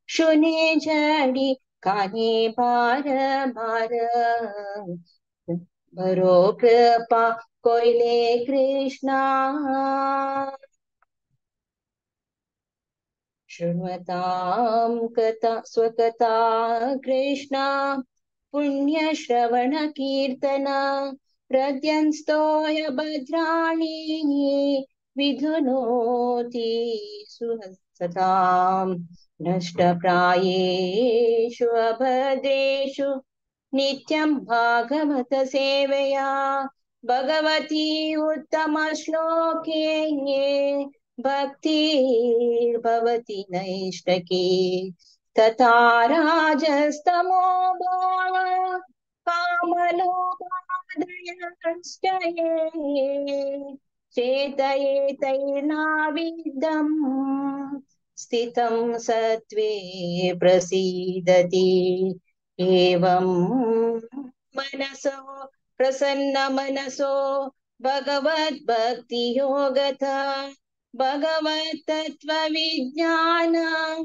शुने जड़ी काने भार भार, भरो कृपा कोयले कृष्णा। शृण्वतां कथा स्वकथा कृष्णा, पुण्यश्रवण कीर्तना, हृद्यंस्तोय भद्राणि विधुनोति सुहसतां, नष्टप्रायेषु अभद्रेषु नित्यं भागवत सेवया, भगवती उत्तमश्लोके भक्तिर्भवति नैष्टकी, तथा राजस्तमो भाव कामलोपादयश्च ये चेतयेतैर्नाविद्धं स्थितं सत्त्वे प्रसीदति, एवं मनसो प्रसन्न मनसो भगवद्भक्तियोगता भगवत्तत्त्वविज्ञानं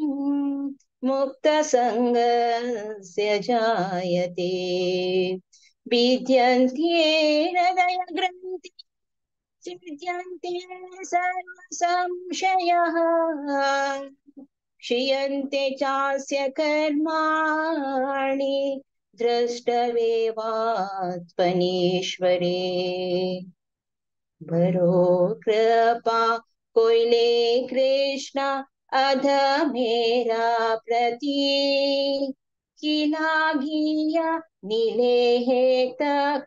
मुक्तसङ्गस्य जायते, विद्यन्ते हृदयग्रन्थि छिद्यन्ते सर्वसंशयः, क्षीयन्ते चास्य कर्माणि द्रष्टवेवात्मनीश्वरे, भरो कृपा कोयले कृष्ण अध मेरा प्रति, की लागिया नीले हे तक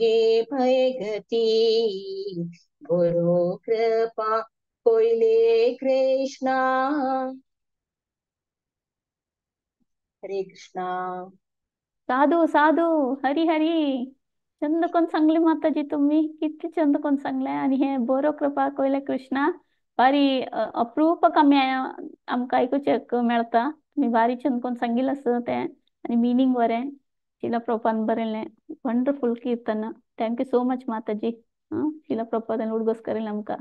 हे भयगति, भरो कृपा कोयले कृष्णा। हरे कृष्णा। साधू साधू हरी हरी। चंद कोण सांगले माताजी तुम्ही, किती चंद कोण सांगले. आणि हे बोरो कृपा कोयले कृष्णा भारी अप्रूप कमी आमकां आयकुचेक मेळता. तुमी भारी चंद कोण सांगिल्लें आसा तें आनी मिनींग बरें शिला प्रपान बरयलें. Wonderful kirtan. Thank you so much Mataji. शिला प्रपादान उडगोस करेल आमकां.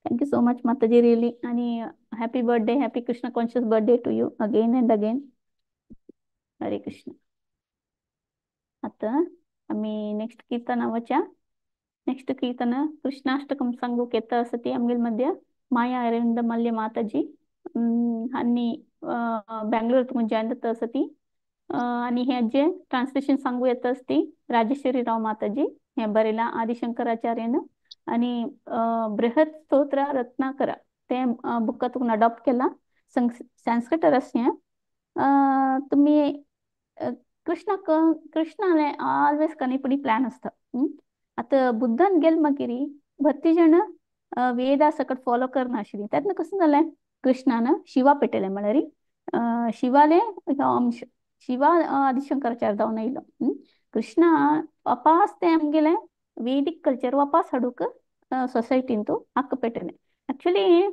Thank you so much Mataji really. आनी Happy birthday, happy Krishna conscious birthday to you again and again. Hare Krishna. आतां आमी नेक्स्ट कीर्तन वच्या. नेक्स्ट कीर्तन कृष्णाष्टकम सांगूक येता आसा ती आमगेले मध्य माया अरविंद मल्य माताजी आनी बँगलोर तुमकां जॉयन जाता आसा ती. आनी हे जे ट्रान्सलेशन सांगू येता आसती राजेश्वरी राव माताजी. हे बरयलां आदिशंकराचार्यन आनी बृहत स्तोत्र रत्नाकर ते बुका तुका अडॉप्ट केला. संस्कृत रस हें. तुमी कृष्णाक कृष्णाले ऑलवेज कनीपणी प्लॅन आसता. आतां बुद्धान गेल मागीर भरती जण वेदा सकट फॉलो करनाशिल्ली. तेन्ना कसं जालें, कृष्णान शिवा पेटयलें म्हळ्यार शिवाले अंश शिवा आदिशंकराचार्य जावन येयलो. कृष्णा वापास ते आमगेले वेदीक कल्चर वापास हाडूंक सोसायटीन तो हक्क पेटयलें. एक्चुअली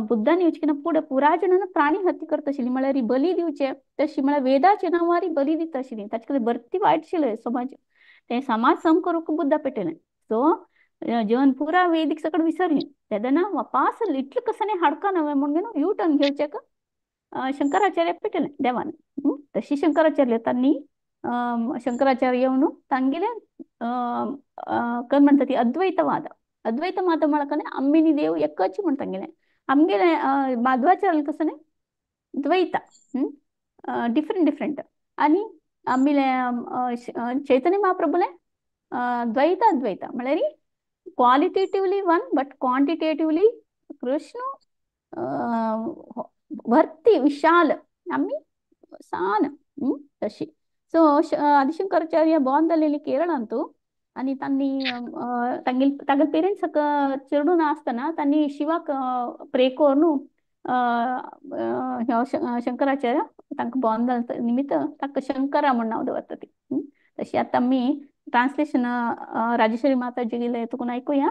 बुद्धान येवचे फुडें पुरा जणांना प्राणी हत्या करता आशिल्ली, म्हळ्यार बली दिवचे तशी, म्हळ्यार वेदाचे नांवार बली दिता आशिल्ली. ताचे खातीर भरती वायट आशिल्लें समाज. ते समाज सम करूंक बुद्धा पेटयलें. सो जेवन पुरा वेदीक सकट विसरली तेन्ना वापास इतलें कसं हाडका नवें म्हणून यू टर्न घेवचें शंकराचार्य पेटयलें देवान. तशी शंकराचार्य तांणी शंकराचार्य येवन तांगेले कर म्हणटा ती अद्वैतवाद. अद्वैतवाद म्हळ्यार आम्मिनी देव एकच म्हण तांगेले. आमगेले माधवाचार्य कसं न्ही द्वैता डिफरंट डिफरंट. आनी आमगेले चैतन्य महाप्रभुले द्वैता अद्वैता म्हळ्यार qualitatively one but quantitatively Krishna भरती विशाल आमी सान तशी. सो आदिशंकराचार्य बॉर्न जालेली केरळांतू आनी तांणी तांगेले तागेले पेरंट्स चेडून आसतना तांणी शिवाक प्रे करून शंकराचार्य तांकां बॉर्न जाल निमित्त ताका शंकरा म्हण नांव दवरता ती. तशी आतां आमी ट्रान्सलेशन राजेश्वरी माताजी गेले तुका आयकुया.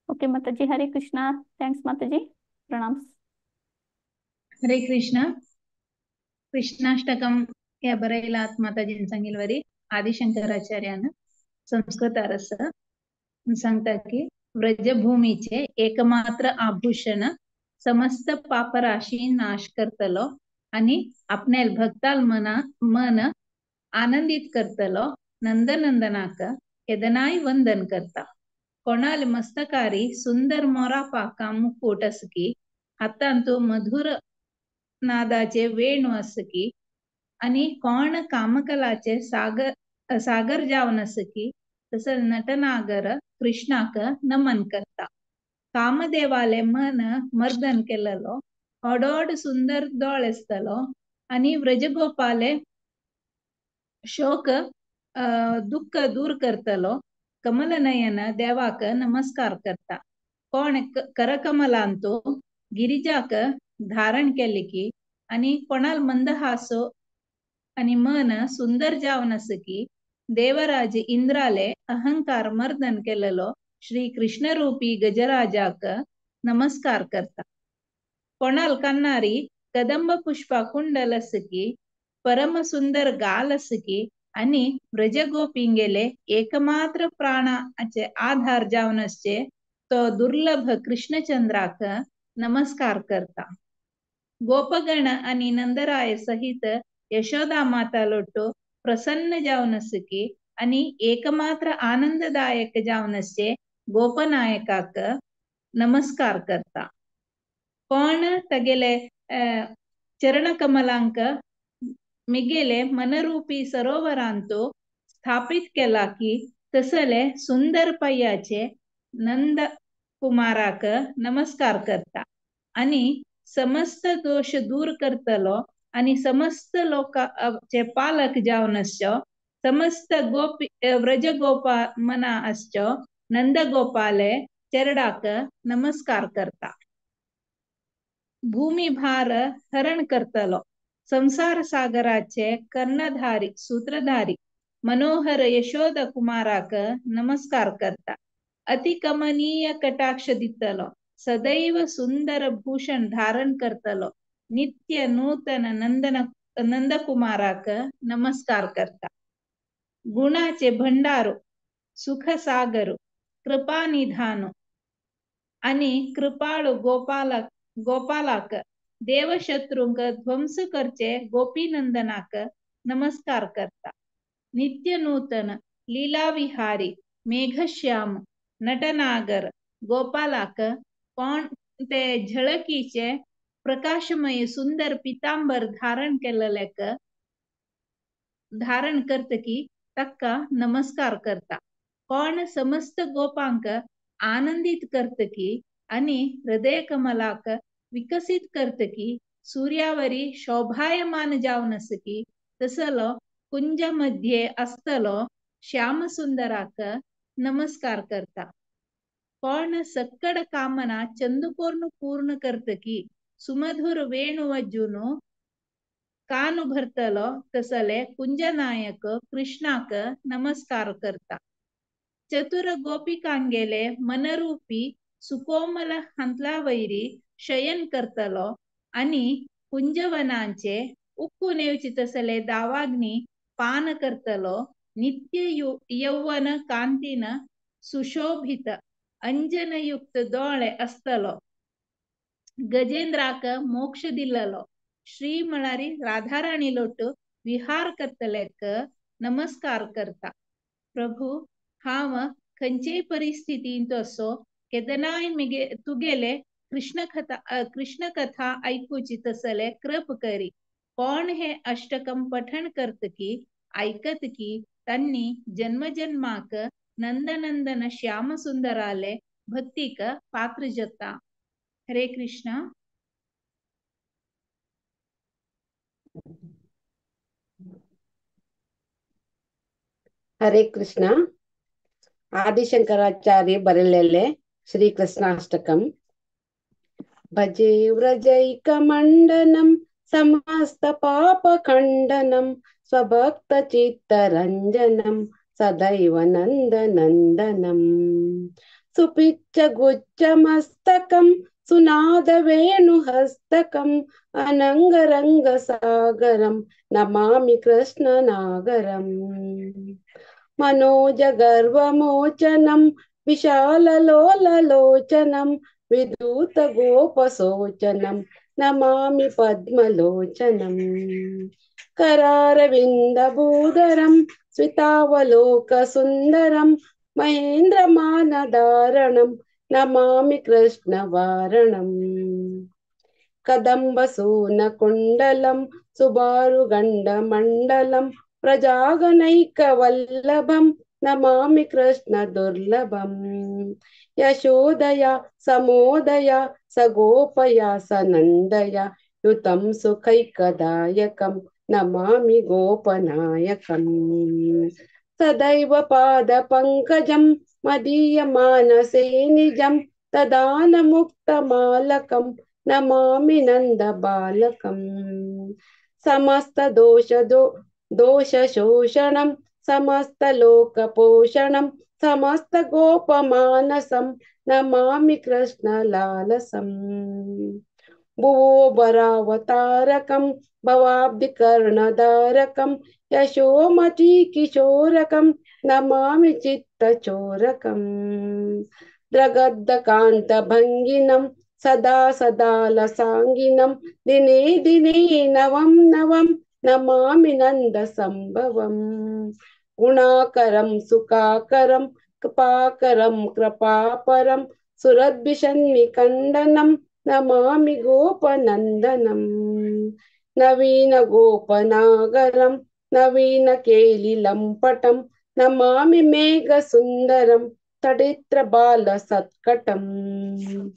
ओके माताजी, हरे कृष्णा. Thanks माताजी, प्रणाम. हरे कृष्णा. कृष्णाष्टकम हे बरयलात माताजीन सांगिल्वरी आदिशंकराचार्यान संस्कृत अरस सांगता की व्रजभूमीचे एकमात्र आभूषण समस्त पापराशी नाश करतलो आणि आपण्याल भक्ताल मन आनंदित करतलो नंदनंदनाक केदनाय वंदन करता. कोणाल मस्तकारी सुंदर मोरा पाका मुकुट असकी, हातांतु मधुर नादाचे वेणू असकी आणि कोण कामकलाचे सागर सागर जावन असकी तसं नटनागर कृष्णाक नमन करता. कामदेवाले मन मर्दन केलेलो ओडोड सुंदर दोळ आसतलो आणि व्रजगोपाले शोक दुःख दूर करतलो कमलनयन देवाक नमस्कार करता. कोण करकमलांतो गिरिजाक धारण केले की आणि कोणाल मंदहासो आणि मन सुंदर जावन असकी देवराज इंद्राले अहंकार मर्दन केलेलो श्री कृष्णरूपी गजराजाक नमस्कार करता. कोणाल कन्नारी कदंब पुष्पा कुंडल असकी परम सुंदर गाल असकी आणि व्रजगोपिंगेले एकमात्र प्राणाचे आधार जावन असचे तो दुर्लभ कृष्णचंद्राक नमस्कार करता. गोपगण आणि नंदराय सहित यशोदा माता लोटो प्रसन्न जावन असकी आणि एकमात्र आनंददायक जावन असचे गोपनायकाक नमस्कार करता. कोण तगेले चरणकमलांक मिगेले मनरूपी सरोवरांतो स्थापित केला की तसले सुंदर पय्याचे नंद कुमाराक नमस्कार करता. आणि समस्त दोष दूर करतलो आणि समस्त लोकांचे पालक जावन आसचो समस्त गोपी व्रजगोपा मना आसचो नंदगोपाले चेरडाक नमस्कार करता. भूमी भार हरण करतलो संसार सागराचे कर्णधारी सूत्रधारी मनोहर यशोद कुमाराक नमस्कार करता. अतिकमनीय कटाक्ष दितलो सदैव सुंदर भूषण धारण करतलो नित्य नूतन नंदन नंदकुमाराक नमस्कार करता. गुणाचे भंडारो सुखसागरो कृपानिधानो आणि कृपाळू गोपाल गोपालाक देवशत्रूंक ध्वंस करचे गोपीनंदनाक नमस्कार करता. नित्य नूतन लीलाविहारी मेघश्याम नटनागर गोपालाक कोण ते झळकीचे प्रकाशमय सुंदर पितांबर धारण केलेल्याक धारण करतकी ताका नमस्कार करता. कोण समस्त गोपांक आनंदित करतकी आणि हृदय कमलाक विकसित करतकी सूर्यावरी शोभायमान जावन आसकी तसलो कुंज मध्ये आसतलो श्यामसुंदराक नमस्कार करता. कोण सक्कड कामना चंदुकोर्नु पूर्ण करतकी सुमधुर वेणु वज्जुनु कानु भरतलो तसले कुंजनायक कृष्णाक नमस्कार करता. चतुर गोपिकांगेले मनरूपी सुकोमल हांतलावैरी शयन करतलो आणि कुंजवनांचे उक्कून येवचे तसले दावाग्नी पान करतलो नित्य यौवन कांतीन सुशोभित अंजनयुक्त दोळे आसतलो गजेंद्राक मोक्ष दिल्लो श्री म्हळ्यार राधाराणी लोट विहार करतल्याक नमस्कार करता. प्रभू हांव खंयचेय परिस्थितींत असो केदनाय मिगे तुगेले कृष्णकथा आयकुची तसले कृप करी. कोण हे अष्टकम पठण करतकी आयकतकी तांणी जन्मजन्माक नंदनंदन श्याम सुंदराले भक्तीक पात्र जाता. हरे कृष्णा. हरे कृष्णा. आदिशंकराचार्य बरलेले श्री कृष्णाष्टकम. भजे व्रजैकमण्डनं समस्त पापखण्डनं स्वभक्त चित्तरञ्जनं सदैव नन्दनन्दनं. सुपिच्च गुच्छ मस्तकं सुनादवेणुहस्तकं अनङ्गरङ्गसागरं नमामि कृष्णनागरम्. मनोजगर्वमोचनं विशाललोललोचनं विदूतगोपसोचनं नमामि पद्मलोचनं. करारविन्दभूधरं स्मितावलोकसुन्दरं महेन्द्रमानधारणं नमामि कृष्णवारणम्. कदम्बसूनकुण्डलं सुबारुगण्डमण्डलं प्रजागणैकवल्लभं नमामि कृष्णदुर्लभम्. यशोदया समोदया सगोपया सनन्दया युतं सुखैकदायकं नमामि गोपनायकम्. सदैव पादपङ्कजं मदीयमानसे निजं तदानमुक्तमालकं नमामि नन्दबालकम्. समस्तदोषशोषणं समस्तलोकपोषणं समस्तगोपमानसं नमामि कृष्णलालसम्. भुवोबरावतारकं भवाब्धिकर्णधारकं यशोमतीकिशोरकं नमामि चित्तचोरकम्. द्रगद्दकान्तभङ्गिनं सदा सदालसाङ्गिनं दिने दिने नवं नवं नमामि नन्दसम्भवम्. गुणाकरं सुखाकरं कृपाकरं कृपापरं सुरद्भिषन्निकन्दनं नमामि गोपनन्दनं. नवीनगोपनागरं नवीनकेलिलम्पटं नमामि मेघसुन्दरं तडित्रबालसत्कटम्.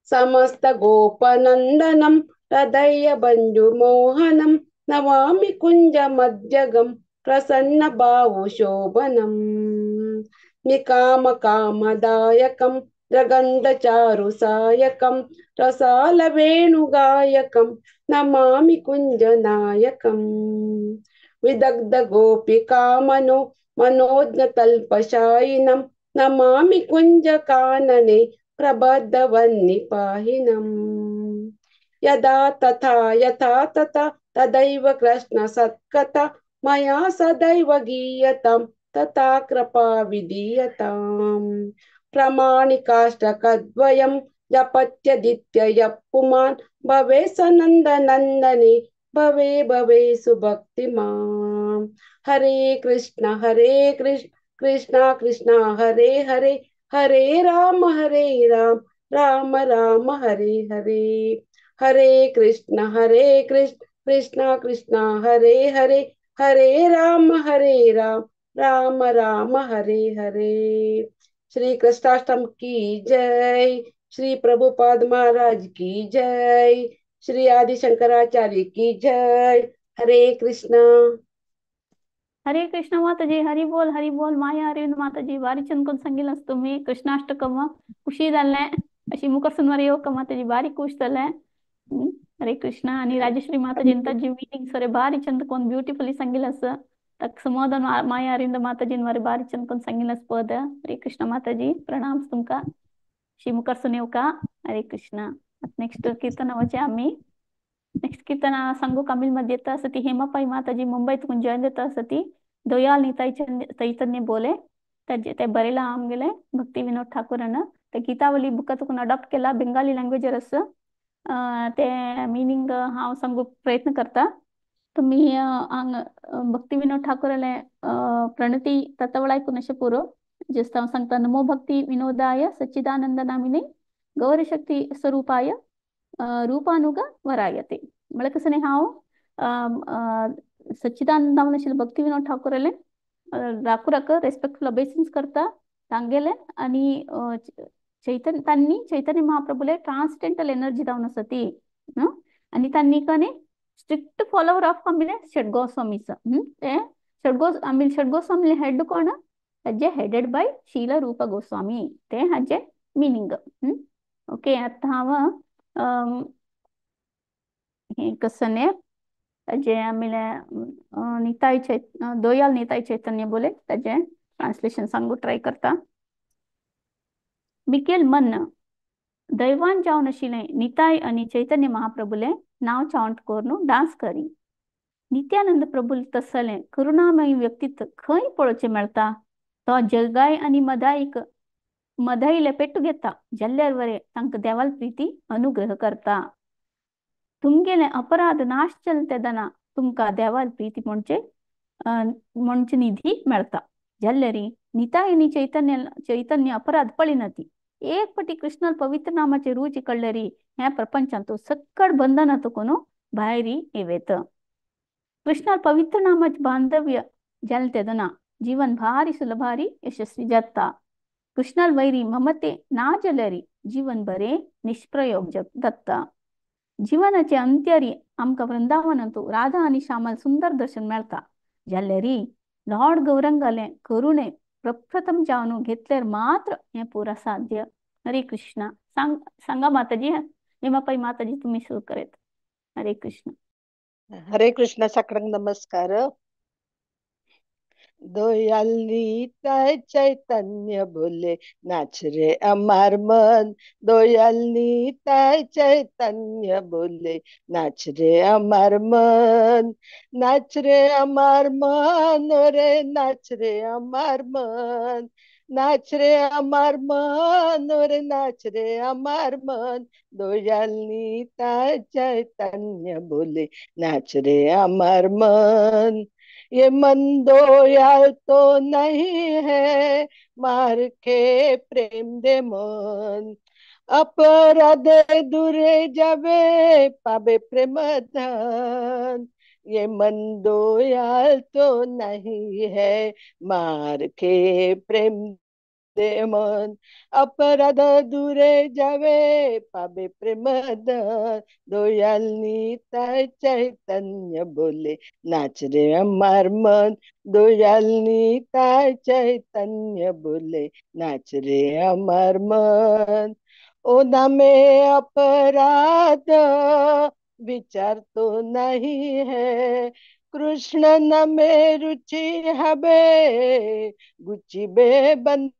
समस्तगोपनन्दनं हृदयबन्धुमोहनं नमामि कुञ्जमध्यगं प्रसन्नबाहुशोभनम्. निकामकामदायकं रगन्धचारुसायकं रसालवेणुगायकं नमामि कुञ्जनायकम्. विदग्धगोपिकामनो मनोज्ञतल्पशायिनं नमामि कुञ्जकानने प्रबद्धवह्निपाहिनम्. यदा तथा यथा तथा तदैव कृष्ण सत्कथा मया सदैव गीयतां तथा कृपा विधीयताम्. प्रमाणिकाष्टकद्वयं जपत्यदित्य यः पुमान् भवे सनन्द नन्दने भवे भवे सुभक्तिमान्। हरे कृष्ण कृष्ण कृष्ण हरे हरे, हरे राम राम राम हरे हरे। हरे कृष्ण कृष्ण कृष्ण हरे हरे, हरे राम राम राम हरे हरे। श्री कृष्णाष्टम की जय, श्री प्रभुपाद महाराज की जय, श्री आदि शंकराचार्य की जय। हरे कृष्णा। हरे कृष्ण माताजी, हरी बोल हरी बोल। माया अरविंद माताजी, बारी चंद कोण सांगितलं तुम्ही कृष्णाष्टकम खुशी जाल्लें अशी मुखार सुनवार येवका माताजी, बारीक खुश जालें। हरे कृष्णा। आणि राजेश्वरी माताजीन ताजी मिनिंग सरे बारी चंद कोण ब्युटिफुली सांगितलं असं ताका समाधान माया अरविंद माताजीन वारे बारी चंद कोण सांगितलं पद। हरे कृष्ण माताजी, प्रणाम तुमका श्री मुखार सुन येवका। हरे कृष्णा। नेक्स्ट कीर्तन वचे आमी नेक्स्ट कीर्तन सांगू कामील मध्ये येता असं ती हेमापाई माताजी मुंबईतून जॉईन देता असं ती दयाल निताई चैतन्य बोले ताजे ते बरेला आमगेले भक्ती विनोद ठाकूरान ते गीतावली बुका तुकून अडॉप्ट केला बेंगाली लँग्वेजर असं ते मिनिंग हांव सांगू प्रयत्न करता। तुम्ही हांग भक्ती विनोद ठाकूराले प्रणती तत्वळ आयकून अशें पुरो जस्त हांव सांगता। नमो भक्ती विनोदाय सच्चिदानंद नामिने गौरशक्ती स्वरूपाय रूपानुग वरायते। म्हळ्यार कसं न्ही हांव सच्चिदानंद आशिल्ले भक्ती विनोद ठाकूराले ठाकूराक रेस्पेक्टफुल अबेसन्स करता तांगेले आनी चैतन्य तांणी चैतन्य महाप्रभुले ट्रान्सडेंटल एनर्जी जावन आसा ती आनी तांणी कने स्ट्रिक्ट फॉलोवर ऑफ आमगेले षडगोस्वामीचो ते आमी षडगोस्वामीले हेड कोण ताजे हेडेड बाय शील रूप गोस्वामी ते हाजे मिनिंग। ओके, आतां हांव हें कसं न्ही ताजे आमगेले निताय दयाल निताय चैतन्य बोले ताजे ट्रान्सलेशन सांगू ट्राय करता। मिकेल मन दैवान जावन आशिल्लें निताय आनी चैतन्य महाप्रभुले नांव चावंट करून डांस करी। नित्यानंद प्रभुल तसलें करुणामयी व्यक्तित्व खंय पळोवचें मेळटा? तो जगाय आनी मदाईक मदाईले पेटू घेता जाल्यार वरे तांकां देवाल प्रिती अनुग्रह करता। तुमगेले अपराध नाश जाले तेदना तुमकां देवाल प्रिती म्हणचे म्हणचे निधी मेळटा। जाल्यार निताय आनी चैतन्य चैतन्य अपराध पळयनाती एक पटी कृष्णाल पवित्र नामाचे रुची कळ्ळरी ह्या प्रपंचांत सक्कड बंधनांत कोण भायर येवेत। कृष्णाल पवित्र नामाचे बांधव्य जालें तेदना जीवन भारी सुलभारी यशस्वी जाता। कृष्णाल वैरी ममते ना जाल्यारी जीवन बरे निष्प्रयोग दत्ता। जीवनाचे अंत्यारी आमकां वृंदावनांतु राधा आनी श्यामाल सुंदर दर्शन मेळटा। जाल्यारी लॉर्ड गौरंगाले करुणे प्रप्रथम जावन घेतल्यार मात्र हें पुरा साध्य। हरे कृष्णा। सांगा माताजी, हेमापाई माताजी तुम्ही सुरू करेत। हरे कृष्ण। हरे कृष्ण। सगळ्यांक नमस्कार। दयाल निताय चैतन्य बोले नाच रे अमार मन, दयाल निताय चैतन्य बोले नाच रे अमार मन, नाच रे अमार मन रे नाच रे अमार मन, नाच रे अमार मन रे नाच रे अमार मन, दयाल निताय चैतन्य बोले नाच रे अमार मन। ये मन दयाल तो नहीं है मार के प्रेम दे मन, अपराध दूरे जावे पावे प्रेम धन, ये मन दयाल तो नहीं है मार के प्रेम दे मन, अपराध दूरे जावे पावे प्रेम धन, दयाल निताय चैतन्य बोले नाच रे अमार मन, दयाल निताय चैतन्य बोले नाच रे अमार मन। ओ नामे अपराध विचार तो नहीं है, कृष्ण नामे रुचि हबे गुचिबे बंधन,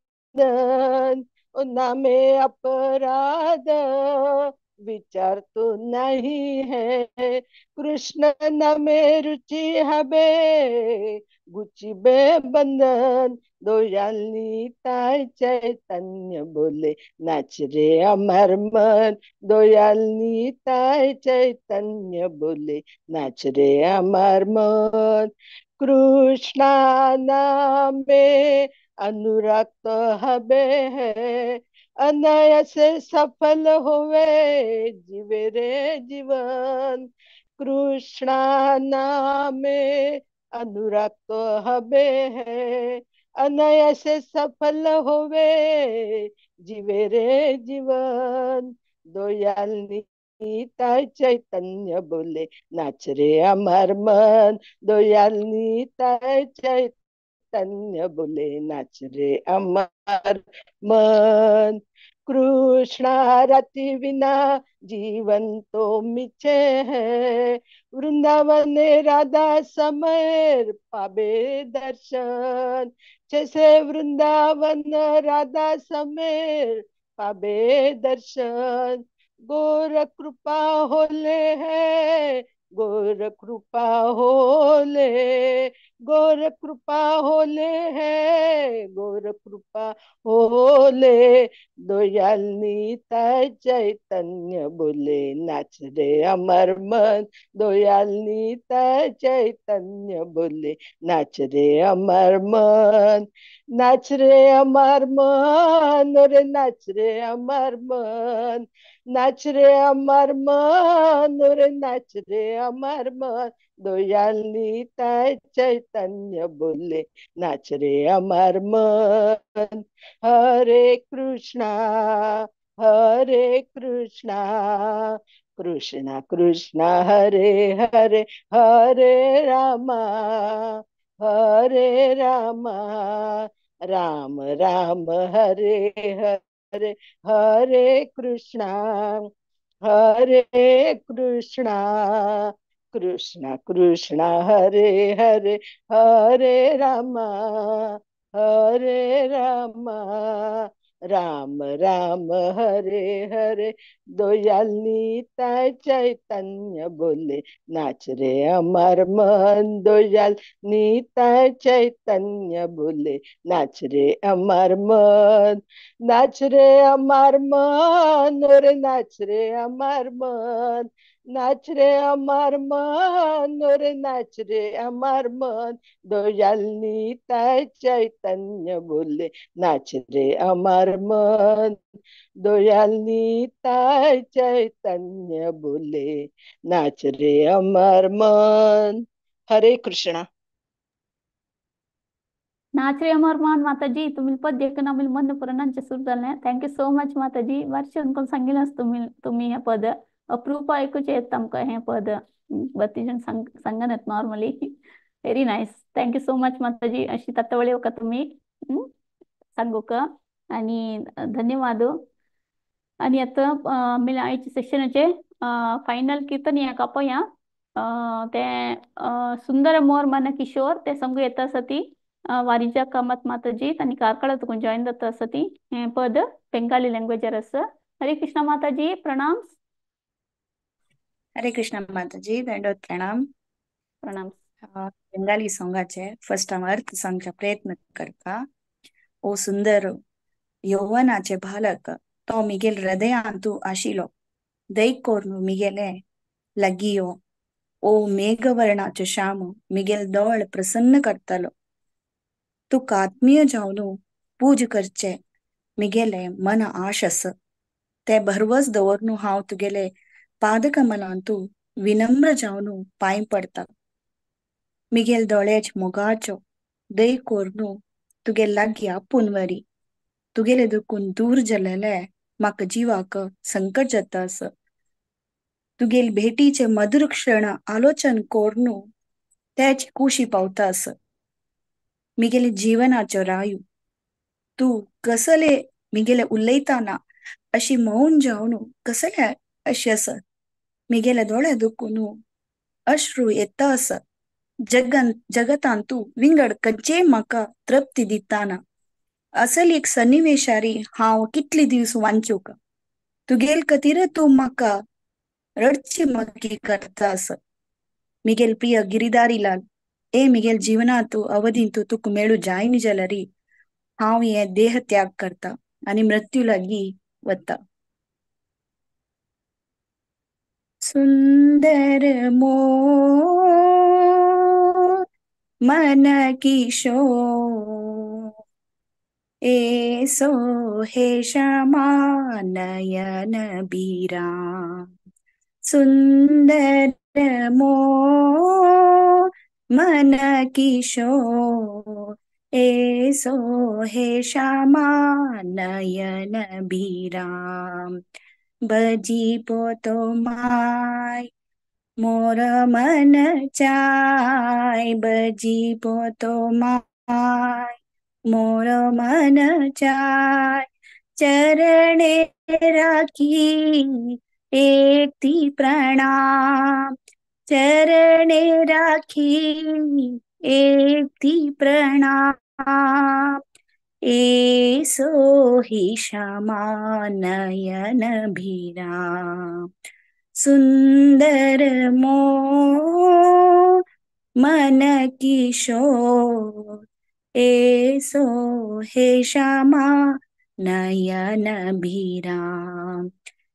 ओ नामे अपराध विचार तो नहीं है, कृष्ण नामे रुचि हबे गुचिबे बंधन, দয়াল নিতাই চৈতন্য বলে নাচ রে আমার মন, দয়াল নিতাই চৈতন্য বলে নাচ রে আমার মন। কৃষ্ণ নামে অনুরক্ত হবে হে, अनायासे सफल होवे जीवे रे जीवन। कृष्णा नामे अनुरक्त हबे है, अनायासे सफल होवे जीवे रे जीवन। दयाल निताई चैतन्य बोले नाच रे अमर मन, दयाल निताई चैतन्य बोले नाच रे अमर मन। कृष्णा रति बिना जीवन तो मिछे है, वृंदावन राधा समर पाबे दर्शन। जैसे वृंदावन राधा समेर पाबे दर्शन। गौर कृपा होले है, गौर कृपा होले, गौर कृपा होले है, गौर कृपा होले। दयाल निताई चैतन्य बोले नाच रे अमर मन, दयाल निताई चैतन्य बोले नाच रे अमर मन। नाच रे अमर मन रे नाच रे अमर मन, नाच रे अमर मन रे नाच रे अमर मन। दयाल निताई चैतन्य बोले नाच रे अमर मन। हरे कृष्णा हरे कृष्णा कृष्णा कृष्णा हरे हरे, हरे रामा हरे रामा राम राम हरे हरे। हरे कृष्णा हरे कृष्णा कृष्णा कृष्णा हरे हरे, हरे रामा हरे रामा राम राम हरे हरे। दयाल निताई चैतन्य बोले नाच रे अमर मन, दयाल निताई चैतन्य बोले नाच रे अमर मन। नाच रे अमर मन रे नाच रे अमर मन, नाच रे अमर मन रे नाच रे अमर मन। दयाल निताई चैतन्य बोले नाच रे अमर मन, दयाल निताई चैतन्य बोले नाच रे अमर मन। हरे कृष्णा। नाच रे अमर मान माताजी, तुम्ही पद देखून आमी मन पुराणांचे सुरू जालें। Thank you so much माताजी, बारशे कोण सांगिलाच तुम्ही तुम्ही हें पद अप्रूप आयकुचें येता आमकां हें पद, बत्ती जण सांगनात normally. Very nice, thank you so much माताजी। अशी तातवळी का तुम्ही सांगू का आणि धन्यवाद। आणि आता आमी आयच्या सेशनाचे फायनल कीर्तन या कापया ते सुंदर मोर मन किशोर ते सांगू येता आसा ती वारीच्या कामात माताजी आनी कार्कळा तुका जॉईन जाता आसा ती हें पद बेंगाली लँग्वेजार आसा। हरे कृष्णा माताजी, प्रणाम। हरे कृष्णा माताजी, दंडवत प्रणाम। प्रणाम। बेंगाली सोंगाचे फर्स्ट हांव अर्थ सांगच्या प्रयत्न करता। ओ सुंदर यौवनाचे बालक तो मिगेल हृदयांतु आशिलो, दय कोर्नु मिगेले लगियो। ओ मेघवर्णाचे श्याम मिगेल दोळ प्रसन्न करतलो। तुका आत्मीय जावनु पूज करचे मिगेले मन आश आस, ते भरवस दवरनु हांव तुगेले पादकमलांतु विनम्र जावनु पांय पडता। मिगेल दोळ्याच मोगाचो दय कोर्नु तुगे लागीं आपून वरी, तुगेले दुखून दूर जालेले म्हाका जिवाक संकट जाता आस। तुगेल भेटीचे मधुर क्षण आलोचन कोर्नु तेच कुशी पावता आस। मिगेले जीवनाचो रायू तूं कसले मिगेले उलयताना अशी मौन जावनु कसले अशी आसा, मिगेले दोळे दुखून अश्रू येता आसा। जगन जगतांतु विंगड खंयचेय म्हाका तृप्ती दिताना, असल एक सन्निवेशारी हांव कितले दीस वांचूक। तुगेल खातीर तूं म्हाका रडची मगी करता आसा। मिगेल प्रिय गिरिधारी लाल, ए मिगेल जीवनांतु अवधींतु तुका मेळू जायना जाल्यार हांव हे देह त्याग करता आनी मृत्यू लागीं वता. सुंदर मोर मन किशोर, एसो हे श्यामा नयन बीराम. सुंदर मोर मन किशोर, एसो हे श्यामा नयन बीराम. बजी पोतो my मोर मन चाय, बजी पोतो my मोर मन चाय. चरणे राखी एक ती प्रणाम, चरणे राखी एक ती प्रणाम. एसो ही श्यामा नयन भीराम. सुंदर मोर मन किशोर, एसो हे श्यामा नयन भीराम.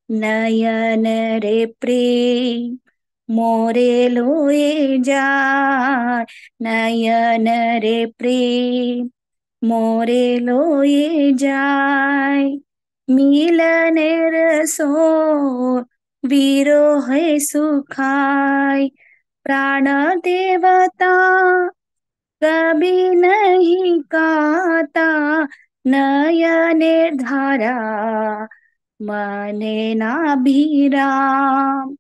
नयन रे प्रेम मोरे लोए जाय, नयन रे प्रेम मोरे लोए जाय. मिलन रसो वीरो है सुखाय, प्राण देवता कभी नहीं काता. नयने धारा मने नाभिराम,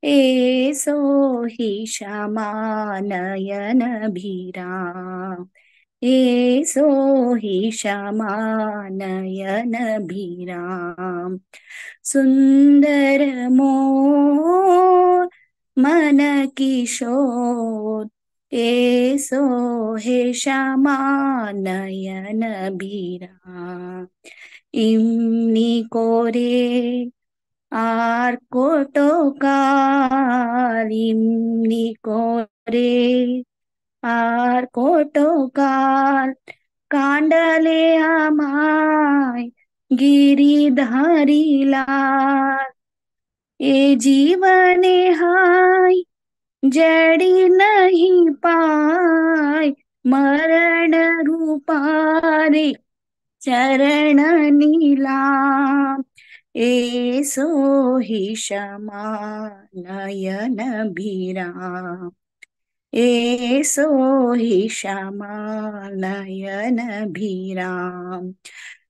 एसो ही श्यामा नयन भीराम. एसो ही श्यामा नयन भीराम. सुंदर मोर मन किशोर, एसो हे श्यामा नयन भीराम. इमनी कोरे are कोटोकाल, इमनी कोरे are कोटोकाल. कांडले आमाय गिरिधारी लाल, ए जीवने हाय जड़ी नहीं पाय. मरण रूपारे चरण नीलाम, एसो ही श्यामा नयन भीराम. एसो ही श्यामा नयन भीराम.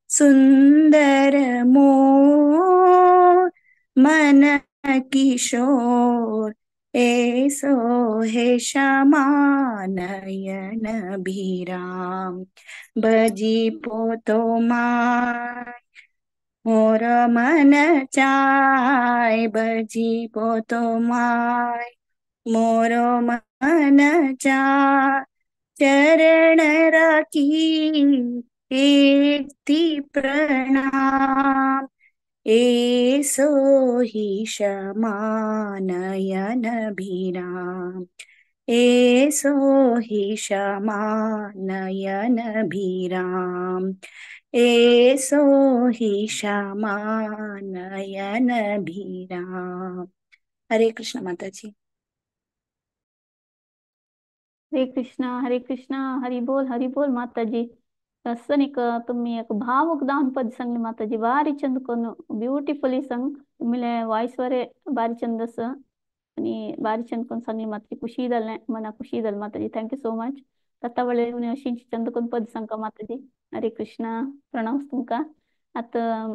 सुंदर मोर मन किशोर, एसो हे श्यामा नयन भीराम. बजी पोतो my मोर मन चाय, बजी पोतो my मोर मन चाय. चरण राखी एक ती प्रणाम, एसो ही श्यामा नयन भीराम. एसो ही श्यामा नयन भीराम. एसो ही श्यामा नयन भीराम. हरे कृष्ण माताजी. हरे कृष्णा हरे कृष्णा, हरी बोल हरी बोल माताजी. लस्सनिक तुम्ही एक भावुक दान पद सांगली माताजी, बारी चंद कोण ब्युटिफुली सांग तुमले वॉइस वरे बारी चंद अस आणि बारी चंद कोण सांगली माताजी, खुशी जालें मना खुशी जालें माताजी. Thank you so much. आतां वळे अशी चंद कोण पद सांगका माताजी. हरे कृष्णा, प्रणाम तुमकां. आतां